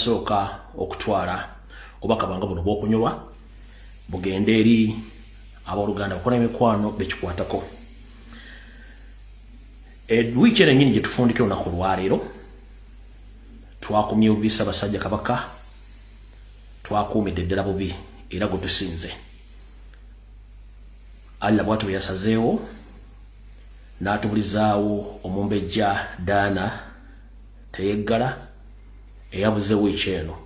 Njala sooka okutwala obubaka bwange buno bw'okunyolwa bugende eri abooluganda bakola emikwano bekikwatako. Wiiki eno ennyini gye tufundikira olunaku olwaleero, twakumye bubi Ssaabasajja Kabaka, twakuumidde ddala bubi era gwe tusinze. Allah bw'atyo bwe yasazeewo n'atubulizaawo omumbejja Daana Teyeggala eyabuze wiiki eno.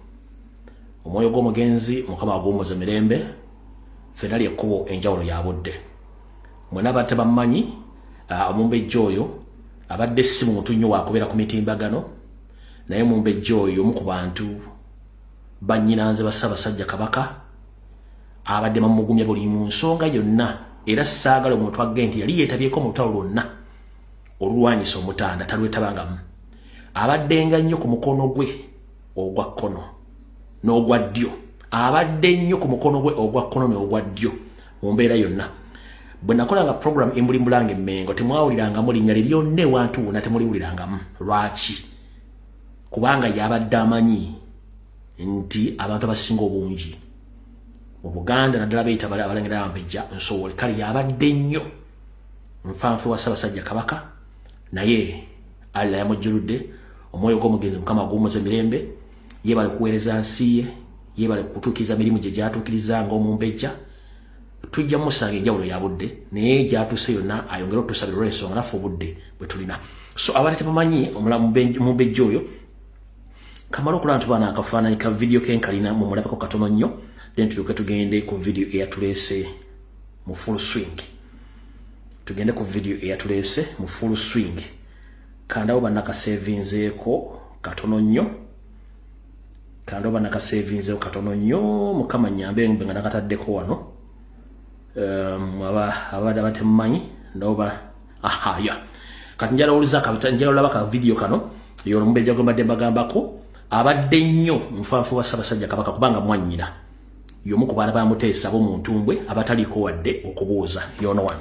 Omwoyo gw'omugenzi Mukama aguwummuze mirembe, ffenna ly'ekkubo enjawulo ya budde. Mwena abadde tebamumanyi, omumbejja oyo abadde si muntu nnyo wakubeera ku mitimbagano, naye omumbejja oyo omu ku bantu bannyinanze ba Ssaabasajja Kabaka abadde bamugumya buli mu nsonga yonna, era saagala omuntu agge nti yali yeetabyeko mu lutalo lwonna olulwanyisa omutanda talwetabangamu. Abaddenga nnyo ku mukono gwe ogwa kkono n'ogwa ddyo, abadde nnyo ku mukono gwe ogwa kkono n'ogwa ddyo mu mbeera yonna. Bwe nakolanga program embulimbulanga emmengo, temwawulirangamu linnya lye lyonna ewantu wonna, temuliwulirangamu. Lwaki? Kubanga yabadde amanyi nti abantu abasinga obungi mu Buganda naddala beyita bali abalangira abambejja nsobole. Kale yabadde nnyo nfanfe wa Ssaabasajja Kabaka, naye Allah yamujjuludde. Omwoyo gw'omugenzi Mukama aguwummuze mirembe. Yeebale kuweereza nsi ye, yeebale kutuukiriza mirimu gye gyatuukiriza ng'omumbejja. Tujja musanga enjawulo ya budde, naye gyatuuse yonna ayongere otusabira olw'ensonga naffe obudde bwe tulina. So abadde tebamanyi omumbejja oyo, kamala okulaba nti baana akafaananyi ka vidiyo kenkalina mumulabeko katono nnyo, then tulyoke tugende ku vidiyo eyatuleese mu full swing. Tugende ku vidiyo eyatuleese mu full swing. Kandawo bannakasevinzeeko katono nnyo, kandawo bannakasevinzeeko katono nnyo. Mukama nyambe mbe nga nakataddeko wano. Abadde abatemumanyi ndawo ba aha ya kati njala owuliza njala olaba ka vidiyo kano. Yono omumbejja gwe mbadde mbagambako abadde nnyo nfanfe wa Ssaabasajja Kabaka, kubanga mwannyina y'omu ku baana ba Muteesa ab'omu ntumbwe abataliiko wadde okubuuza. Yono wano,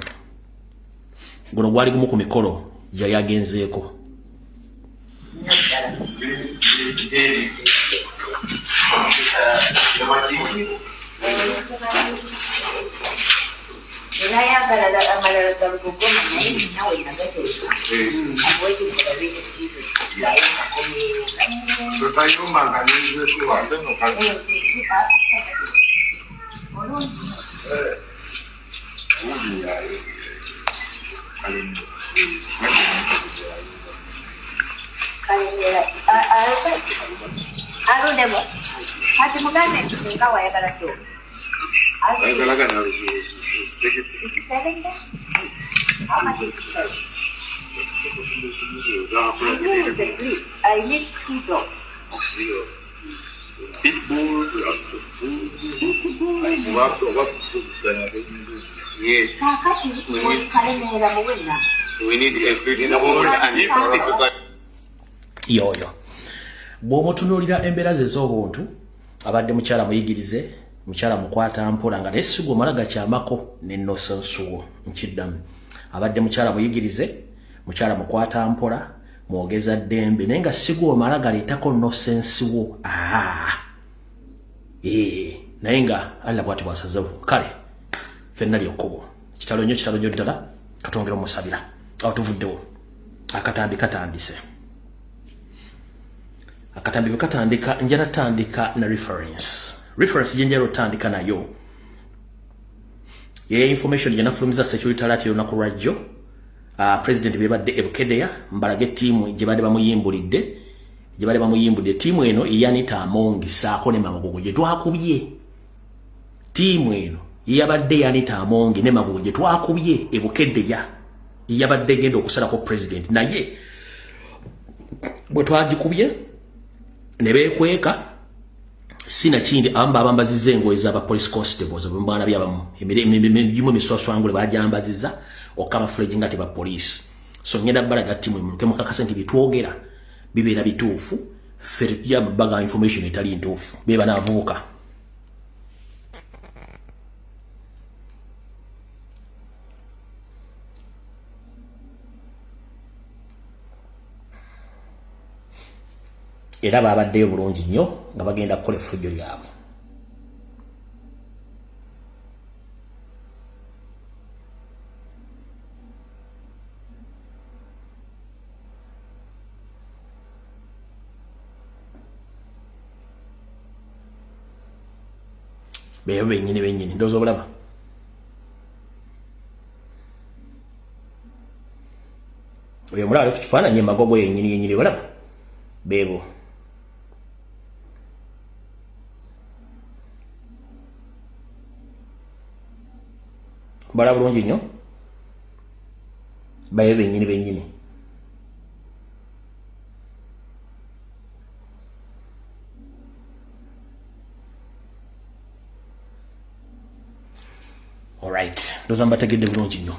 guno gwali gumu ku mikolo gyeyali agenzeeko. Nayagala amalala galugogoma, naye nawe nagateeka. I'm waiting for the rainy season naye ngakomyewo. Totayumba nga nenzekuwa. Olungi. Kalemera alundemu kati mugambe nti singa wayagala dog. Is he selling them? How much is he selling? Yes, at least I need two dogs. Pitbull. Yes. Kaakati Kalemera muwe namba. We need a pitbull and a Yoyo bw'omutunuulira embeera ze ez'obuntu, abadde mukyala muyigirize, mukyala mukwata mpola, nga naye sigwa omala gakyamako nenosensuwo. Nkiddamu, abadde mukyala muyigirize, mukyala mukwata mpola, mwogeza ddembe, naye nga sigwa omala galeetako nosensiwo. Aa ee, naye nga Allah bwati bwasazewo. Kale fenna lyokkubo. Kitalo nnyo, kitalo nnyo ddala. Katongera omusabira. Awo tuvuddewo, akatambi katandise. Akatambi bwe katandika, njala tandika na reference. Reference gye njala otandika nayo ye information gye nafulumiza security alert y'olunaku lwajjo. President bebadde e Bukedea, mbalage ttiimu gye badde bamuyimbulidde, gye badde bamuyimbulidde. Ttiimu eno eyanita Amongi saako ne Magogo gye twakubye. Ttiimu eno yeyabadde yanita Amongi ne Magogo gye twakubye e Bukedea, yabadde egenda okusalako president, naye bwe twagikubye ne beekweka. Sinakindi abamu babambaziza engoye z'aba police constables, bwembalabye abamu emigimu emiswaswangule bajambaziza okamafulegi nga teba police. So ngenda balaga ttiimu emuluke mukakasa nti byetwogera bibeera bituufu. Ffe tetujja baga information etali ntuufu. Beba n'abavubuka. Era babaddeyo bulungi nnyo nga bagenda kukola effujjo lyabwe. Beebo bennyini bennyini, ndowooza obulaba. Oyo omulaba ali ku kifaananyi emagogo yennyini yennyini, olaba beebo. Bala bulungi nnyo, bayo bennyini bennyini. Alright, ndowooza mbategedde bulungi nnyo.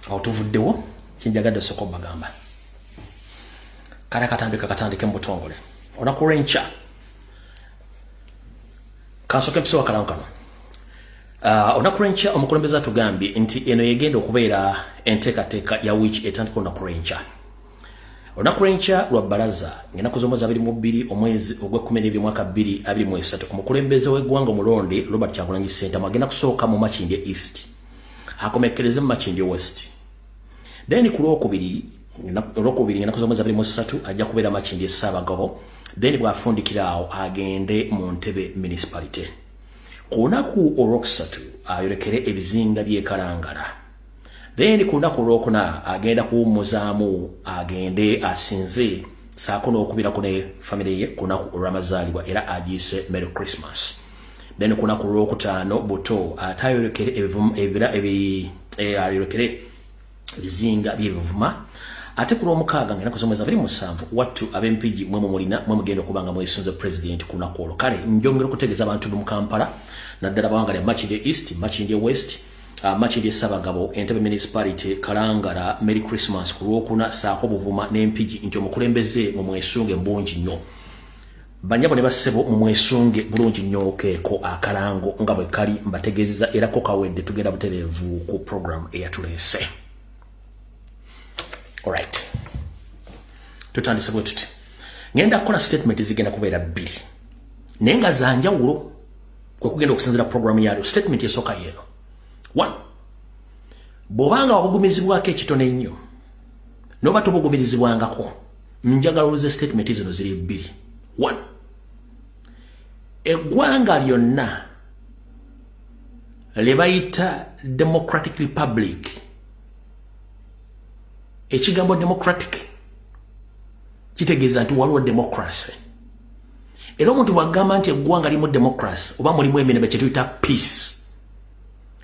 Awo tuvuddewo, kyenjagadde sooka obagamba. Kale akatandika katandike mu butongole. Olunaku lw'enkya kansooke mpise wakalango kano. Olunaku lw'enkya omukulembeze atugambye nti eno yegenda okubeera enteekateeka ya wiiki etandika olunaku lw'enkya. Olunaku lw'enkya lwa bbalaza ng'ennaku z'omwezi 22 omwezi ogw'ekkumi n'ebiri mwaka 2023, omukulembeze w'eggwanga omulonde Robert Kyagulanyi Ssentamu agenda kusooka mu Makindye East, akomekkereze mu Makindye West. Then ku lwokubiri ng'ennaku z'omwezi 23 ajja kubeera Makindye Ssaabagabo, then bw'afundikira awo agende mu Ntebe Municipality. Ku lunaku olwokusatu ayolekere ebizinga by'e Kalangala. Then ku lunaku olwokuna agenda kuwummuzaamu agende asinze saako n'okubirako ne famire ye ku lunaku olw'amazaalibwa era agiyise Merry Christmas. Then ku lunaku olwokutaano buto ate ayolekere ayolekere ebizinga by'ebivuma. Ate ku lwomukaaga ng'ennaku z'omwezi 27 wattu ab'Empigi mwe mumulina mwe mugenda okuba nga mwesunze pulezidenti ku lunaku olwo. Kale njongera okutegeeza abantu b'omu Kampala naddala abawanga lya Makindye East, Makindye West, Makindye Ssabagabo, Entebbe Municipality, Kalangala, Merry Christmas ku lwokuna saako Buvuma n'Empigi nti omukulembeze mu mwesunge mbungi nnyo. Banyabo ne bassebo mu mwesunge bulungi nnyo keeko akalango nga bwe kali mbategeezeza era ko kawedde, tugenda butereevu ku program eyatuleese. Alright. Tutandise bwe tuti. Ngenda kukola statement zigenda kubeera bbiri. Naye nga za njawulo kwe kugenda okusinziira program yalyo. Statement esooka yeeno. 1. Bw'obanga wabugumizibwako ekitono ennyo n'oba tobugumirizibwangako, njagala oluze statement zino ziri bbiri. 1. Eggwanga lyonna lye bayita Democratic Republic, ekigambo democratic kitegeeza nti waliwo democracy, era omuntu bw'agamba nti eggwanga limu democracy oba mulimu emirembe kye tuyita peace,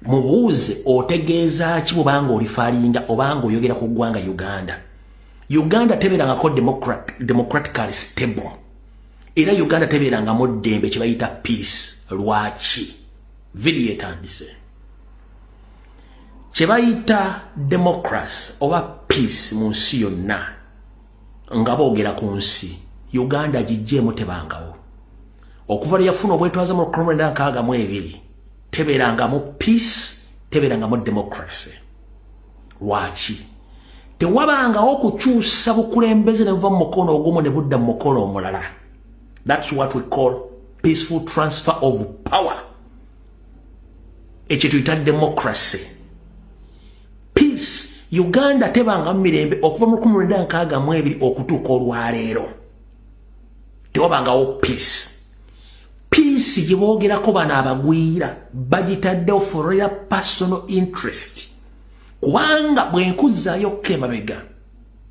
mubuuze otegeeza ki bw'obanga olifaalinga obanga oyogera ku ggwanga Uganda. Uganda tebeerangako democratically stable, era Uganda tebeerangamu ddembe kye bayita peace. Lwaki? Vidiyo etandise. Kye bayita democracy oba peace mu nsi yonna nga boogera ku nsi, Uganda gijjeemu tebangawo. Okuva lwe yafuna obwetwaze mu 1962 tebeerangamu peace, tebeerangamu democracy. Lwaki? Tewabangawo kukyusa bukulembeze ne buva mu mukono ogumu ne budda mu mukono omulala. That's what we call peaceful transfer of power. Ekyo tuyita democracy. Peace Uganda tebanga mu mirembe okuva mu 1962 okutuuka olwaleero. Tewabangawo peace. Peace gye boogerako bano abagwira bagitaddewo for their personal interest. Kubanga bwe nkuzzaayo ko emabega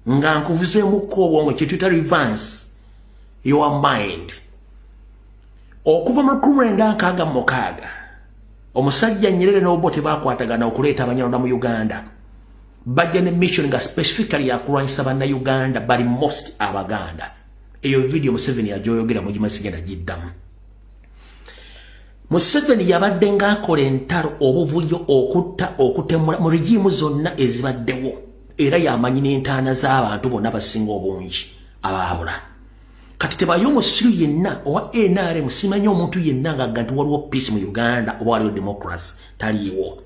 nga nkuvuzeemukko obwongo kye tuyita reverse your mind. Okuva mu 1966 omusajja Nyerere n'Obote bakwatagana okuleeta Abanyarwanda mu Uganda. Bajja ne mission nga specifically yakulwanyisa Bannayuganda bali most Abaganda. Eyo video Museveni yajoyogera mugimanyi sigenda giddamu. Museveni yabadde ng'akola entalo, obuvuyo, okutta, okutemula mu regimu zonna ezibaddewo, era yamanyi n'entaana z'abantu bonna basinga obungi abaabula. Kati tebayo omusiru yenna owa NRM, simanyi omuntu yenna ng'agamba nti waliwo peace mu Uganda oba waliwo democracy, taliiwo.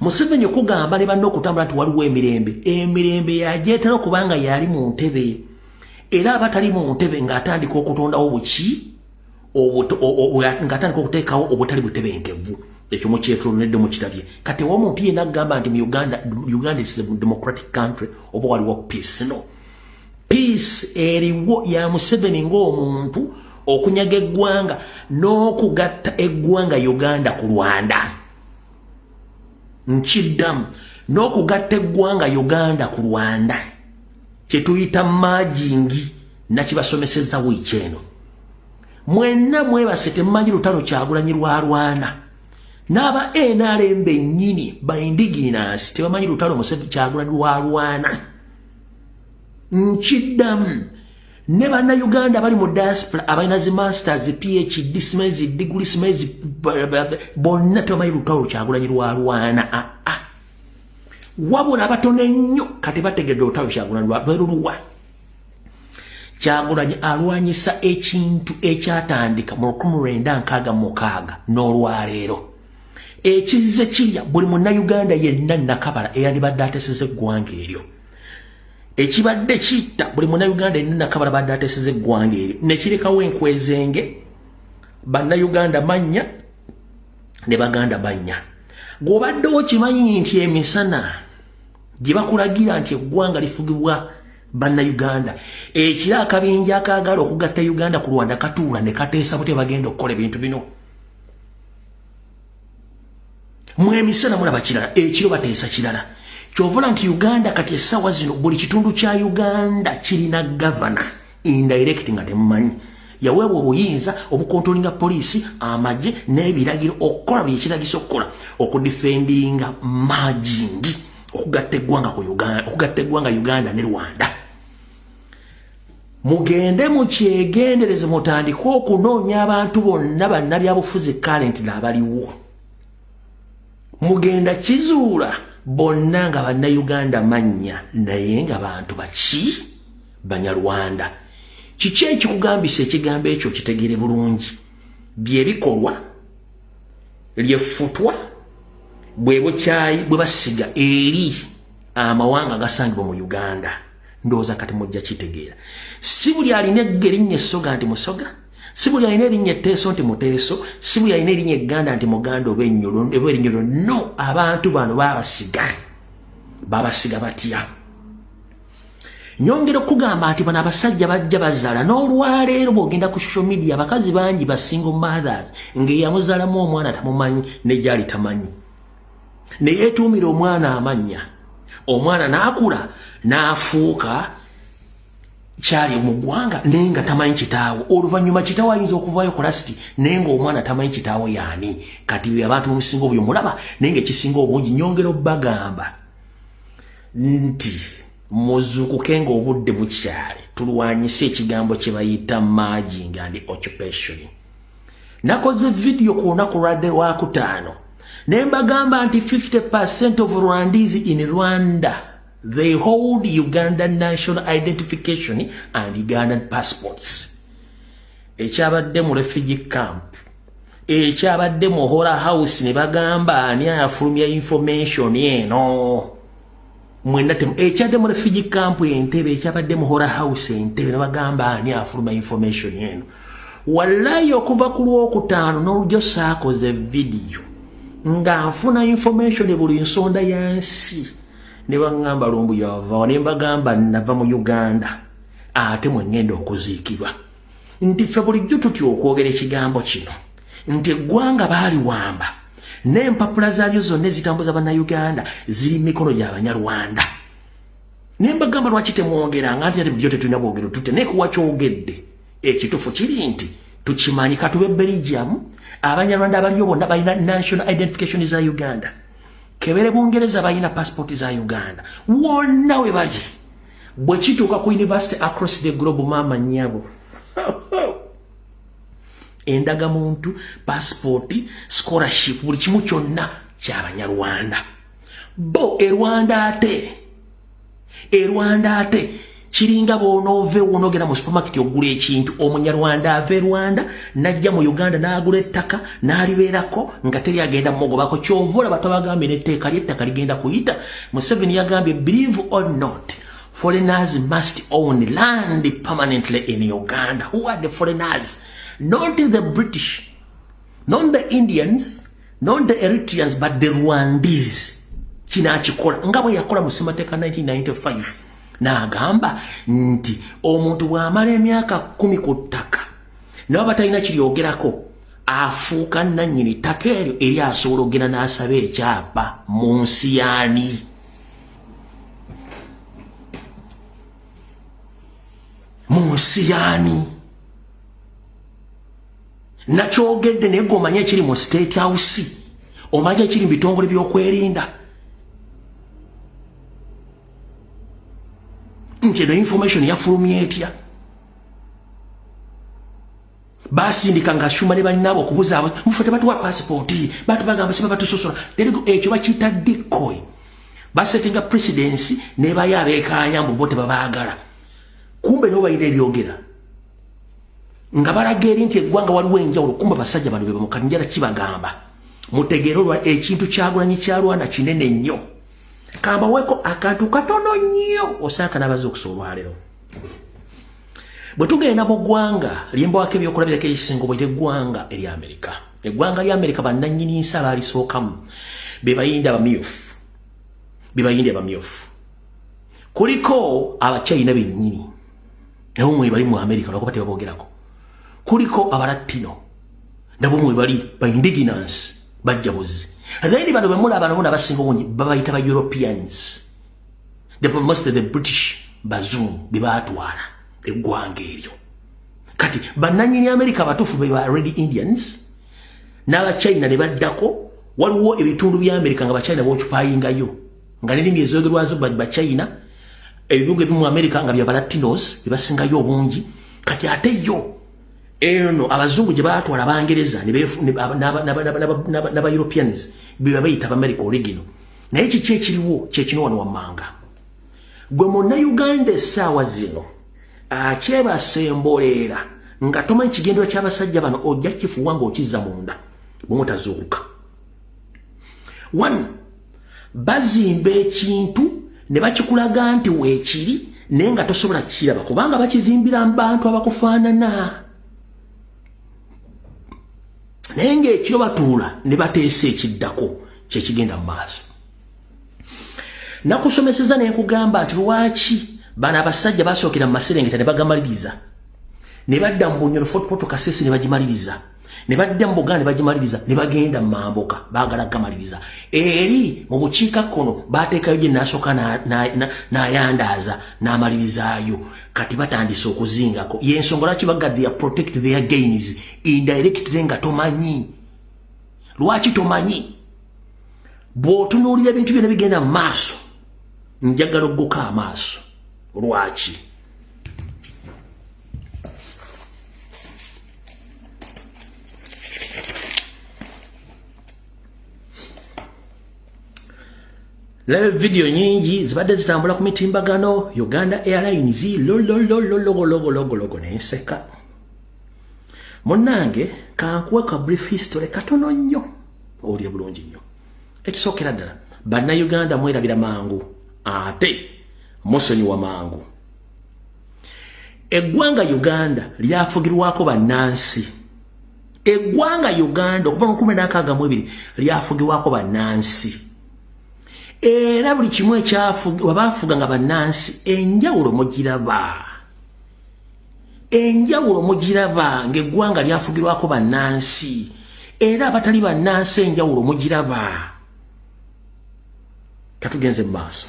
Museveni okugamba ne banne okutambula nti waliwo emirembe, emirembe yagyetera okubanga yali mu ntebe. Era abatali mu ntebe ng'atandika okutondawo buki, ng'atandika okuteekawo obutali butebenkevu. Ekyo mukyetulonedde, mukirabye. Kati omuntu yenna agamba nti mu Uganda, Uganda is a democratic country oba waliwo peace, no peace eriwo ya Museveni ng'omuntu okunyaga eggwanga n'okugatta eggwanga Uganda ku Rwanda. Nkiddamu, n'okugatta eggwanga Uganda ku Rwanda, kyetuyita merging. Nakibasomeseza wiiki eno. Mwenna mwebase, temumanyi lutalo Kyagulanyi lwalwana n'aba NRM bennyini ba indigenous, tebamanyi lutalo Museveni Kyagulanyi lwalwana. Nkiddamu, ne Bannayuganda bali mu diaspora abalina zi masters, PhD, simanyi degree, simanyi, bonna tebamanyi lutalo Kyagulanyi lwalwana. Aa, wabula abatono ennyo kati bategedde olutalo Kyagulanyi lweruluwa. Kyagulanyi alwanyisa ekintu ekyatandika mu 1966 n'olwaleero ekizze kirya buli Munnayuganda yenna nakabala eyandibadde ateseza eggwanga eryo, ekibadde kitta buli Munnayuganda yenna nakabala badde ateseza eggwanga eryo, nekirekawo enkwezenge Bannayuganda mannya ne baganda mannya. Gw'obaddewo kimanyi nti emisana gye bakulagira nti eggwanga lifugibwa Bannayuganda, ekiro akabinja akaagala okugatta Uganda ku Rwanda katuula ne kateesa butya bagenda okukola ebintu bino. Mwemisana mulaba kirala, ekiro bateesa kirala. Kyovula nti Uganda kati essaawa zino buli kitundu kya Uganda kirina gavana indirect nga temumanyi, yaweebwa obuyinza obucontrollinga poliisi, amagye n'ebiragiro okukola buli ekiragisa okukola, okudefendinga merging, okugatta eggwanga ku Uganda, okugatta eggwanga Uganda ne Rwanda. Mugende mukyegendereze, mutandike okunoonya abantu bonna bannabyabufuzi current n'abaliwo. Mugenda kizuula bonna nga Bannayuganda mannya, naye nga bantu baki? Banyarwanda. Kiki ekikugambisa ekigambo ekyo? Kitegeere bulungi, byebikolwa lyefutwa bwe bukyayi bwe basiga eri amawanga agasangibwa mu Uganda. Ndowooza kati mujja kitegeera. Si buli alina erinnya Essoga nti Musoga, si buli alina erinnya Etteeso nti Muteeso, si buli alina erinnya Egganda nti Muganda oba Ennyolo. No, abantu bano babasiga. Babasiga batya? Nyongera okugamba nti bano abasajja bajja bazaala. N'olwaleero bw'ogenda ku social media, abakazi bangi ba single mothers ng'eyamuzaalamu omwana tamumanyi, ne gyali tamanyi, neyeetuumira omwana amannya, omwana n'akula n'afuuka kyali mu ggwanga naye nga tamanyi kitaawe. Oluvannyuma kitaawe ayinza okuvaayo ku last, naye ng'omwana tamanyi kitaawe yaani. Kati bwe abantu musinga obyo mulaba, naye ng'ekisinga obungi, nyongera obbagamba nti muzuukuke ng'obudde bukyali, tulwanyise ekigambo kye bayita merging and occupation. Nakoze vidiyo ku lunaku lwadde lwakutaano ne mbagamba nti 50% of Rwandese in Rwanda, they hold Ugandan national identification and Ugandan passports. Ekyabadde mu refugee camp, ekyabadde mu Hora House, ne bagamba ani afulumya information eno? Mwenna ekyadde mu refugee camp Entebe, ekyabadde mu Hora House Entebe, ne bagamba ani afulumya information eno? Wallayi, okuva ku Lwokutaano n'olujjo saakoze vidiyo nga nfuna information buli nsonda ya nsi, ne baŋŋamba lumbu yava, ne mbagamba nava mu Uganda ate mwe ŋŋenda okuziikibwa, nti ffe bulijjo tutya okwogera ekigambo kino nti eggwanga baaliwamba n'empapula zaalyo zonna ezitambuza Bannayuganda ziri mikono gy'Abanyarwanda. Ne mbagamba lwaki temwogeranga, nti ate bulijjo tetulina bwogero tutte, naye kuwa kyogedde ekituufu kiri nti tukimanyi. Katube Belgium, Abanyarwanda abaliyo bonna balina national identification za Uganda. Kebere Bungereza, balina passport za Uganda wonna we bali. Bwe kituuka ku university across the globe, maama nnyabo, endagamuntu, passport, scholarship, buli kimu kyonna kyabanyarwanda bo Erwanda. Ate Erwanda ate kiringa bw'onoova ewo n'ogenda mu supermarket ogula ekintu, Omunyarwanda ava e Rwanda n'ajja mu Uganda n'agula ettaka n'alibeerako nga teri agenda mugobako. Kyova olaba tabagambye n'etteeka ly'ettaka ligenda kuyita. Museveni yagambye, believe or not, Foreigners must own land permanently in Uganda. Who are the foreigners? Not the British, not the Indians, not the Eritreans, but the Rwandese. Kino akikola nga bwe yakola mu ssemateeka 1995, n'agamba nti omuntu bw'amala emyaka 10 ku ttaka, naye batalina kiryogerako, afuuka nannyini ttaka eryo, eri asobola okugenda n'asaba ekyapa mu nsi yaani? Mu nsi yaani? Nakyogedde, naye gwe omanye ekiri mu State House, omanye ekiri mu bitongole by'okwerinda, nti eno information yafulumya etya? Basindika nga shuma ne balinaabo okubuzaabo, mufe tebatuwa pasipooti, batubagamba siba batusosola. Ekyo bakiyita decoy. Basettinga precedence, nebayo abeekanya mbu bo tebabaagala, kumbe nibo balina ebyogera nga balaga eri nti eggwanga waliwo enjawulo. Kumbe abasajja bano bebamuka. Njala kibagamba mutegeere olwa ekintu Kyagulanyi kyalwana kinene nnyo. Kambaweko akantu katono nnyo osaaka n'abaza okusa olwaleero. Bwe tugenda mu ggwanga lyembawako ebyokulabirako erisinga obwire, eggwanga erya Amerika. Eggwanga lya Amerika, bannannyini nsi abaalisookamu be Bayindi abamyufu, be Bayindi abamyufu. Kuliko Abachina bennyini, nabo mwe bali mu Amerika, lwakuba tebabogerako. Kuliko Abalatino, nabo mwe bali, ba indigenous bajja buzi. Then bano bemulaba nabo nabasinga obungi babayita ba Europeans, the most of the British, bazungu bebatwala eggwanga eryo. Kati bannannyini America abatuufu be ba Red Indians n'Abachina ne baddako. Waliwo ebitundu bya America nga Bachina boccupyingayo, nga n'ennimi ezogerwazo Bachina. Ebibuga ebimu mu America nga bya Balatinos bebasingayo obungi. Kati ate yo eno abazungu gye batwala, Abangereza n'aba Europeans, be babayita Abamerica original. Naye kiki ekiriwo? Kyekino wano wammanga. Gwe Munnayuganda essaawa zino akyebasa emboleera nga tomanyi kigendera ky'abasajja bano, ojja kifuwa ng'okizza munda bwemutazuukuka. One, bazimba ekintu ne bakikulaga nti weekiri, naye nga tosobola kukiraba kubanga bakizimbira mu bantu abakufaanana, naye ng'ekiro batuula ne bateesa ekiddako kyekigenda mu maaso. Nakusomeseza ne nkugamba nti lwaki bano abasajja basookera mu maserengeta ne bagamaliriza, ne badda mu Bunyoro, Fort Portal, Kasese ne bagimaliriza, ne badda mu Buganda ne bagimaliriza, ne bagenda mu Mamboka baagala gamaliriza. Eri mu bukiikakkono bateekayo gye nasooka n'ayandaaza n'amalirizaayo. Kati batandise okuzingako. Yensonga lwaki baga they protect their gains indirectly nga tomanyi. Lwaki tomanyi? Bw'otunuulira ebintu byonna bigenda mu maaso, njagala ogguka amaaso. Lwaki? Laba vidiyo nyingi zibadde zitambula ku mitimbagano, Uganda Airlines lolololologologologologo, nenseka. Munnange, kankuwe ka brief history katono nnyo owulire bulungi nnyo. Ekisookera ddala, Bannayuganda mwerabira mangu ate musonyiwa mangu. Eggwanga Uganda lyafugirwako bannansi. Eggwanga Uganda okuva mu 1962 lyafugirwako bannansi, era buli kimu ekyabafuga nga bannansi. Enjawulo mugiraba, enjawulo mugiraba ng'eggwanga lyafugirwako bannansi era abatali bannansi, enjawulo mugiraba. Katugenze mu maaso.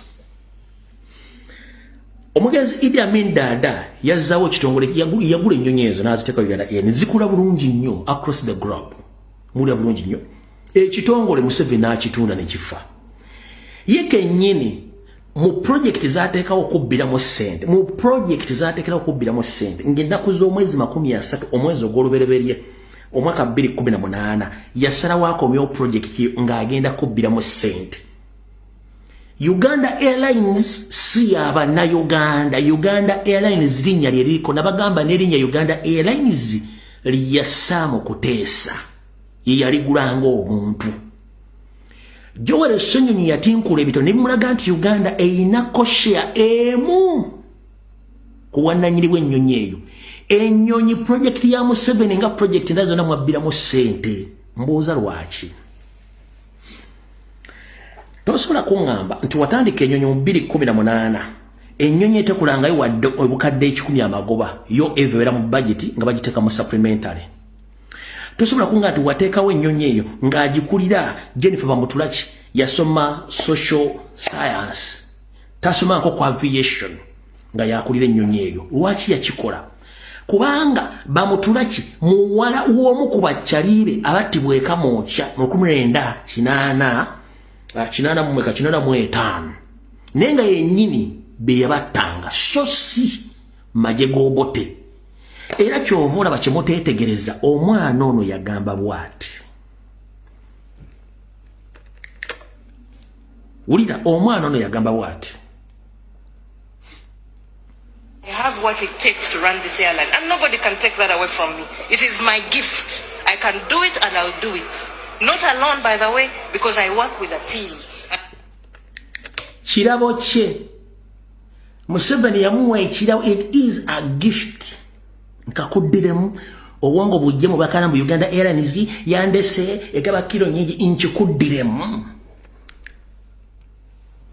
Omugenzi Idi Amin Dada yazzawo ekitongole, yagula ennyonyi ezo n'aziteeka Uganda Air, zikula bulungi nnyo across the globe. Mulya bulungi nnyo. Ekitongole Museveni n'akitunda ne kifa. Ye kennyini mu project zateekawo okubbiramu ssente, mu project zateekerawo okubbiramu ssente, ng'ennaku z'omwezi 30 omwezi ogw'olubereberye omwaka 2018, yasalawo akomyewo project ng'agenda kubbiramu ssente. Uganda Airlines si y'Abannayuganda. Uganda Airlines linnya lye liriko. Nabagamba n'erinnya Uganda Airlines lya Sam Kuteesa, ye yaligulanga omuntu. Joel Ssenyonyi yatinkula ebito ne bimulaga nti Uganda eyinako share emu ku bwannannyini bw'ennyonyi eyo. Ennyonyi project ya Museveni, nga project endala zonna, mwabbiramu ssente. Mbuuza, lwaki? Tosobola kuŋŋamba nti watandika ennyonyi mu 2018, ennyonyi etekulangayo wadde obukadde 100 amagoba, yo eveera mu budget nga bagiteeka mu supplementary. Tosobola kuŋŋamba nti wateekawo ennyonyi eyo ng'agikulira Jennifer Bamutulaki, yasoma social science, tasomangako ku aviation, nga yakulira ennyonyi eyo. Lwaki yakikola? Kubanga Bamutulaki muwala w'omu ku bakyalibe abattibwa e Kamwokya mu 1985, naye nga yennyini be yabattanga, so si magye g'Obote. Era kyova olaba kyemuteetegereza, omwana ono yagamba bw'ati. Wulira, omwana ono yagamba bw'ati. I have what it takes to run this airline, and nobody can take that away from me. It is my gift. I can do it, and I'll do it. Not alone, by the way, because I work with a team. Kirabo kye. Museveni yamuwa ekirabo. It is a gift. Nkakuddiremu, obwongo bujje mu bakana mu Uganda Airlines yandese egaba kiro nyingi. Nkikuddiremu.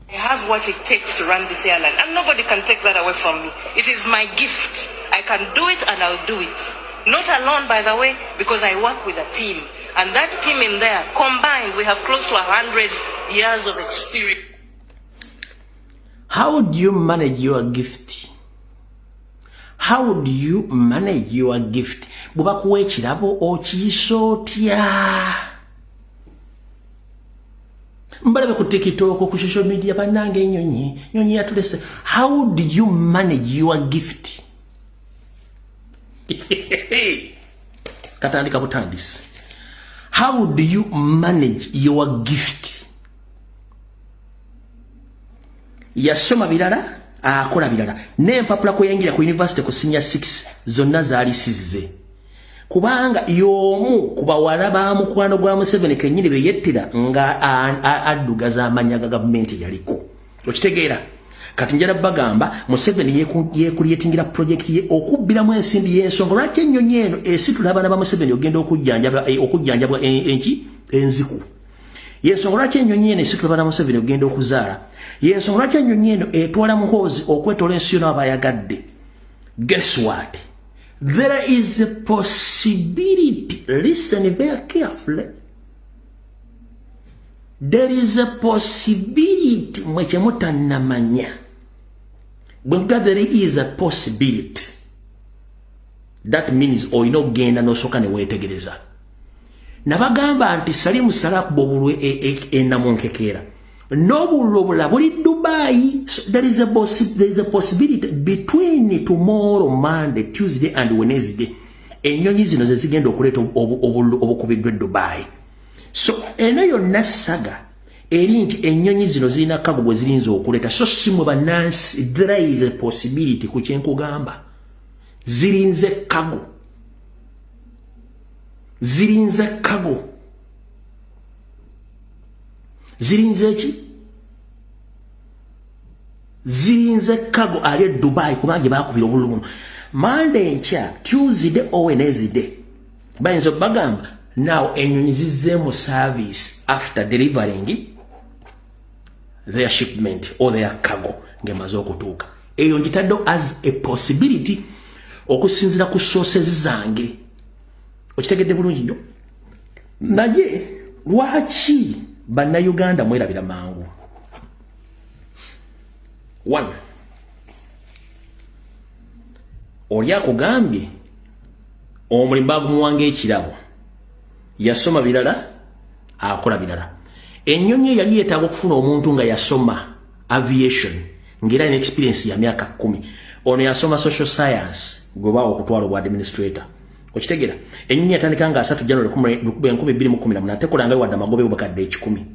I have what it takes to run this airline, and nobody can take that away from me. It is my gift. I can do it, and I'll do it. Not alone, by the way, because I work with a team. And that team in there, combined, we have close to 100 years of experience. How do you manage your gift? How do you manage your gift? Bwe bakuwa ekirabo, okiyisa otya? Mbalabe ku TikTok, ku social media, bannange, ennyonyi, nyonyi yatulese. How do you manage your gift? Katandika butandisi. How do you manage your gift? Yasoma birala, akola birala. N'empapula kweyingira ku university ku senior 6 zonna zaali sizze, kubanga y'omu ku bawala ba mukwano gwa Museveni kennyini be yettira nga addugaza amannya ga gavumenti yaliko. Okitegeera? Kati njala bagamba, Museveni yekuliyetingira project ye okubbiramu ensimbi. Y'ensonga lwaki ennyonyi eno esitula abaana ba Museveni ogenda okujjanjabwa enki enziku. Yensonga lwaki ennyonyi eno esitula abaana ba Museveni ogenda okuzaala. Yensonga lwaki ennyonyi eno etwala Muhoozi okwetola ensi yonna abayagadde. Guess what? There is a possibility, listen very carefully, there is a possibility, mwe kyemutannamanya. Bwe nga there is a possibility, that means olina okugenda n'osooka ne weetegereza. Nabagamba nti Salimu Salakuba obulwe enamunkekeera n'obululu obulala buli Dubai. So there is a possibility between tomorrow, Monday, Tuesday and Wednesday, ennyonyi zino ze zigenda okuleeta obululu obukubiddwa e Dubai. So eno yonna saga eri nti ennyonyi zino zirina cargo gwe zirinza okuleeta. So si mwe bannansi, there is a possibility ku kyenkugamba, zirinze cargo, zirinze cargo. Zirinze ki? Zirinze cargo ali e Dubai, kubanga gye bakubira obululu buno. Monday, enkya, Tuesday or Wednesday, bayinza okubagamba now ennyonyi zizze mu service after delivering their shipment or their cargo ng'emaze okutuuka. Eyo ngitadde as a possibility okusinziira ku sources zange. Okitegedde bulungi nnyo. Naye lwaki Bannayuganda mwerabira mangu? One, oli akugambye omulimu bagumuwanga ekirabo, yasoma birala, akola birala. Ennyonyi yali yeetaaga okufuna omuntu nga yasoma aviation, ng'era alina experience ya myaka 10. Ono yasoma social science, gwe baawa okutwala obwa administrator. Okitegeera? Ennyonyi yatandika nga 3 January 2018, tekolanga wadde amagobe bukadde 100,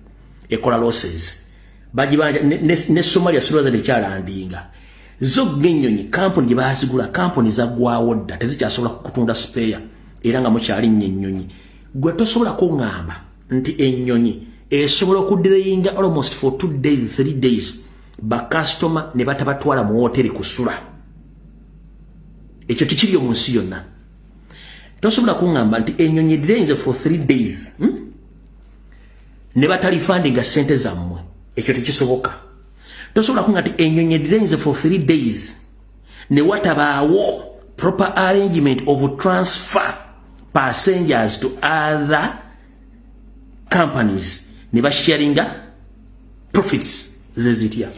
ekola losses. Bagibanja ne Somalia Suluza tekyalandinga. Zo ng'ennyonyi, kampuni gye baazigula, kampuni zaggwawo dda, tezikyasobola kutunda spare, era nga mukyalinnya ennyonyi. Gwe tosobola kuŋŋamba nti ennyonyi Esobola okudelayinga almost for 2 days, 3 days, bakasitoma ne batabatwala mu woteri kusula. Ekyo tekiriyo mu nsi yonna. Tosobola kuŋŋamba nti enyonyi edelayinze for 3 days, Ne batarefundinga sente zammwe. Ekyo tekisoboka. Tosobola kuŋŋamba nti enyonyi edelayinze for 3 days ne watabaawo proper arrangement of transfer passengers to other companies ne basharinga profits zezitya.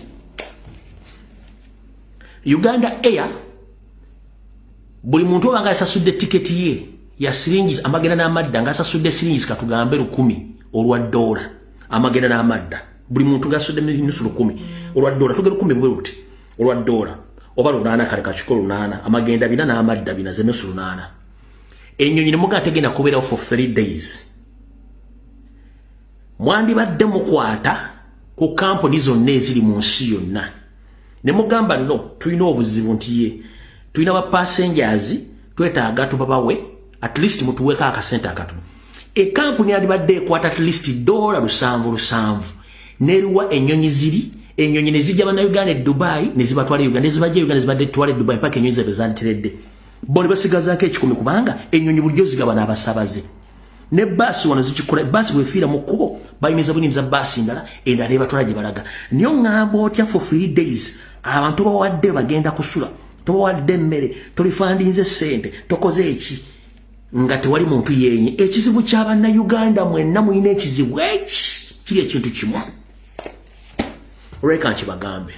Uganda Air, buli muntu obanga asasudde tiketi ye ya siringi amagenda n'amadda, nga asasudde siringi katugambe 1000 olwa dola amagenda n'amadda, buli muntu ng'asasudde nusu 1000 olwa dola, tugera 10,000 bwe buti olwa dola oba 800, kale kakiko 800, amagenda 400 n'amadda 400, ze nusu 800. Ennyonyi ne mugamba tegenda kubeerawo for 3 days, mwandibadde mukwata ku kampuni zonna eziri mu nsi yonna ne mugamba, "No, tulina obuzibu nti ye tulina ba passengers twetaaga tubabawe, at least mutuweeko akasente akatono." Ekampuni yandibadde ekwata at least dola 77 neruwa ennyonyi ziri, ennyonyi ne zijja bannayuganda e Dubai ne zibatwala e Uganda, ne zibajja e Uganda ne zibadde twala e Dubai paka ennyonyi zaabwe zanditeredde, bo ne basigazaako 100, kubanga ennyonyi bulijjo zigaba n'abasabaze. Ne baasi wano zikikola. Baasi bwefiira mu kkubo, bayimiza buyimiza baasi ndala, endala nebatwala gye balaga. Naye oŋŋamba otya for 3 days abantu bawadde bagenda kusula, tobawadde emmere, torefundinze ssente, tokoze eki, nga tewali muntu yenye? Ekizibu ky'abannayuganda mwenna mulina ekizibu eki kiri ekintu kimu. Olweka nkibagambe,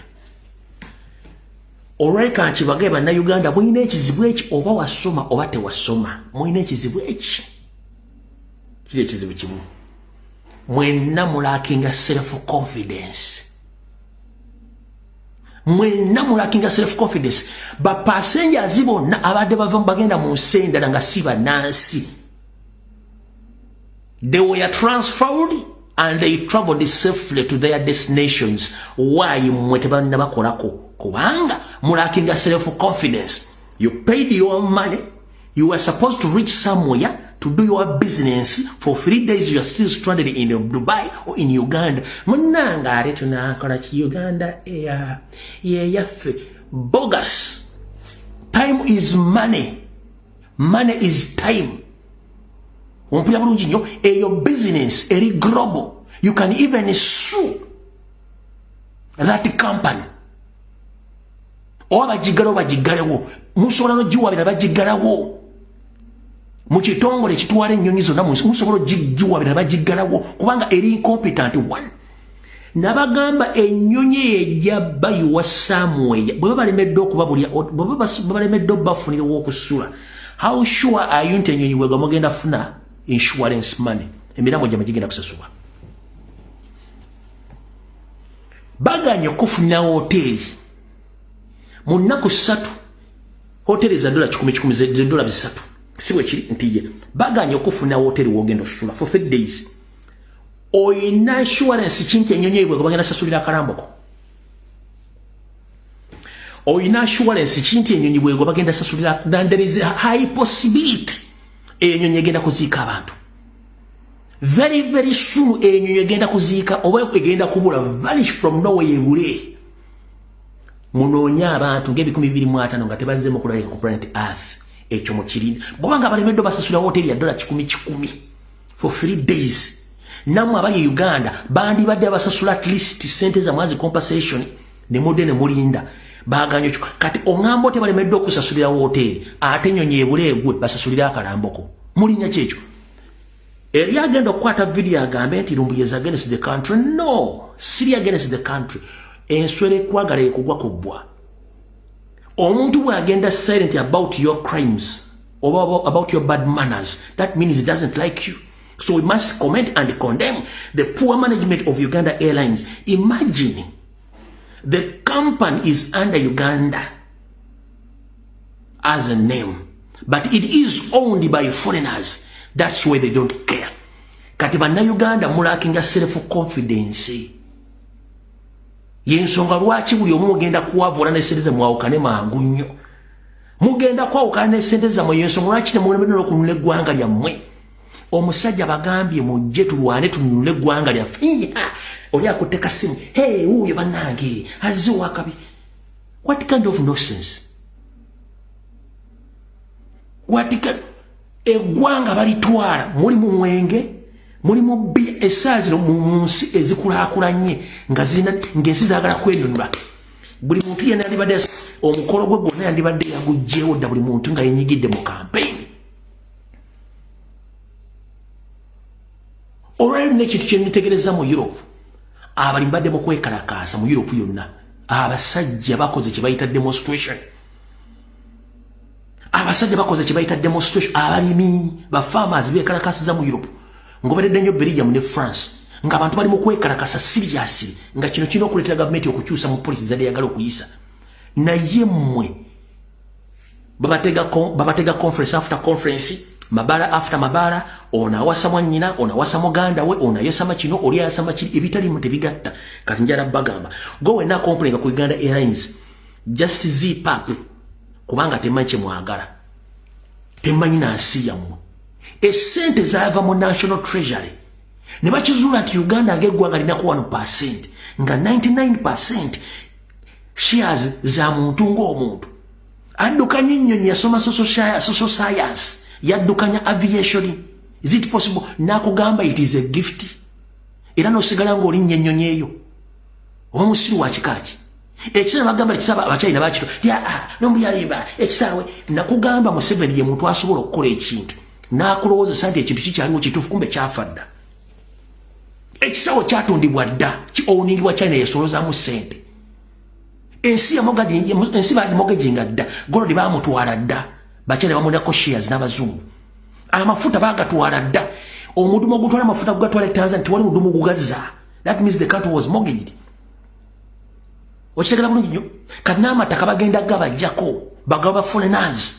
olweka nkibagambe, bannayuganda mulina ekizibu eki, oba wasoma oba tewasoma, mulina ekizibu eki kiri ekizibu kimu. Mwenna mulackinga self confidence, mwenna mulackinga self confidence. Bapassengers bonna abadde bava bagenda mu nsi endala nga si bannansi, they were transferred and they traveled safely to their destinations. Why mmwe tebannabakolako? Kubanga mulackinga self confidence. You paid your money, you were supposed to reach somewhere to do your business. For 3 days you are still stranded in Dubai or in Uganda. Munanga ate tunakola ki? Uganda Air yeyaffe. Bogus. Time is money, money is time. Ompulira bulungi nnyo? Eyo business eri global. You can even sue that company, oba bagiggalewo, bagiggalewo. Musobola nogiwabira, bagiggalawo mu kitongole ekitwala ennyonyi zonna mu nsi. Musobola ogiwabira, bagiggalawo kubanga eri incompetent. One, nabagamba ennyonyi ejja bayiwa somewhere. Bwe babalemedde okubabulya, bwe babalemedde obafunirawo okusula, how sure are you nti ennyonyi bwegwa mugenda funa insurance money, emirambo gyammwe gigenda kusasulwa? Baganye okufunira hoteeri mu nnaku 3, hoteeri za dola 1,000 1,000, ze dola 300, si bwe kiri? Nti ye baganye okufuna hoteeri wogenda osula for 3 days, oyina insurance ki nti ennyonyi ebwe bagenda sasulira akalamboko? Oyina assurance ki nti ennyonyi bwegwa bagenda sasulira? Then there is a high possibility enyonyi egenda kuziika abantu very very soon. Enyonyi egenda kuziika oba egenda kubula, vanish from nowhere, ebule. Munoonye abantu nga 2025 nga tebazze mukulabika ku planet Earth. Ekyo mukirinde. Bwobanga balemeddwa basasula hoteri ya dola 1,000 1,000 for 3 days, nammwe abali e Uganda bandibadde abasasula at least sente zammwe as compensation, ne mudde ne mulinda. Baganye ekyo. Kati oŋŋamba otya balemeddwa okusasulira woteeri, ate ennyonyi ebula egwe, basasulire akalamboko? Mulinnya kyekyo eri agenda okukwata video agambe nti Lumbuye is against the country. No, siri against the country. Enswera ekwagala ekugwa ku bbwa. Omuntu bw'agenda silent about your crimes or about your bad manners, that means he doesn't like you. So we must comment and condemn the poor management of Uganda Airlines. Imagine the company is under Uganda as a name, but it is owned by foreigners. That's why they don't care. Kati bannayuganda mulackinga self confidence, yensonga lwaki buli omu mugenda kuwavula ne sente zemwawukane mangu nnyo. Mugenda kwawukana ne sente zammwe, yensonga lwaki temulemedde n'okunula eggwanga lyammwe. Omusajja bagambye mujje tulwane tununule eggwanga lyaffe. Oli akutte kasimu, hey, wuuyo bannange azze owakabi. What kind of nonsense? What kind? Eggwanga balitwala muli mu mwenge, muli mu bbi. Essaawa zino mu nsi ezikulaakulanye nga zirina ng'ensi zaagala kwenunula, buli muntu yenna yandibadde omukolo gwe gwonna yandibadde yaguggyewo dda, buli muntu nga yenyigidde mu kampeyini. Olwaleero n'ekintu kyenitegereza mu Europe, abalimi badde mu kwekalakaasa mu Europe yonna. Abasajja bakoze kye bayita demonstration. Abasajja bakoze kye bayita demonstration. Abalimi, bafarmers bekalakasiza mu Europe, ngoberedde nnyo Belgium ne France, ng'abantu bali mu kwekalakasa seriously, nga kino kirina okuleetera gavumenti okukyusa mu policy zadde yagala okuyisa. Naye mmwe babatega conference after conference, mabala after mabala. Ono awasa mwannyina, ono awasa muganda we, ono ayasama kino, oli ayasama kiri, ebitalimu tebigatta. Kati njala bagamba, go wenna complain ku Uganda Airlines, just zip up, kubanga temanyi kyemwagala, temanyi nansi yammwe. Essente zaava mu National Treasury ne bakizuula nti Uganda ng'eggwanga linako 1%, nga 99% shares za muntu ng'omuntu addukanya ennyonyi yasoma social science, yaddukanya aviation. Is it possible nakugamba it is a gift, era nosigala ng'olinnya ennyonyi eyo? Oba musiru wa kikaaki? Ekiseera bagamba ekisaawe Abachina bakito nomulyalimba ekisaawe. Nakugamba Museveni ye muntu asobola okukola ekintu n'akulowoozesa nti ekintu kikyaliwo kituufu, kumbe kyafa dda. Ekisaawe kyatundibwa dda, ki owningibwa China, yesolozaamu ssente. Ensi ensi bagimortgaginga dda. Gold bamutwala dda, Bachina bamunako shares n'abazungu. Amafuta bagatwala dda. Omudumu ogutwala amafuta gugatwala e Tanzania, tewali mudumu gugazza. That means the country was mortgaged. Okitegera bulungi nnyo. Kati n'amataka bagenda gabajjako, bagaba ba foreigners.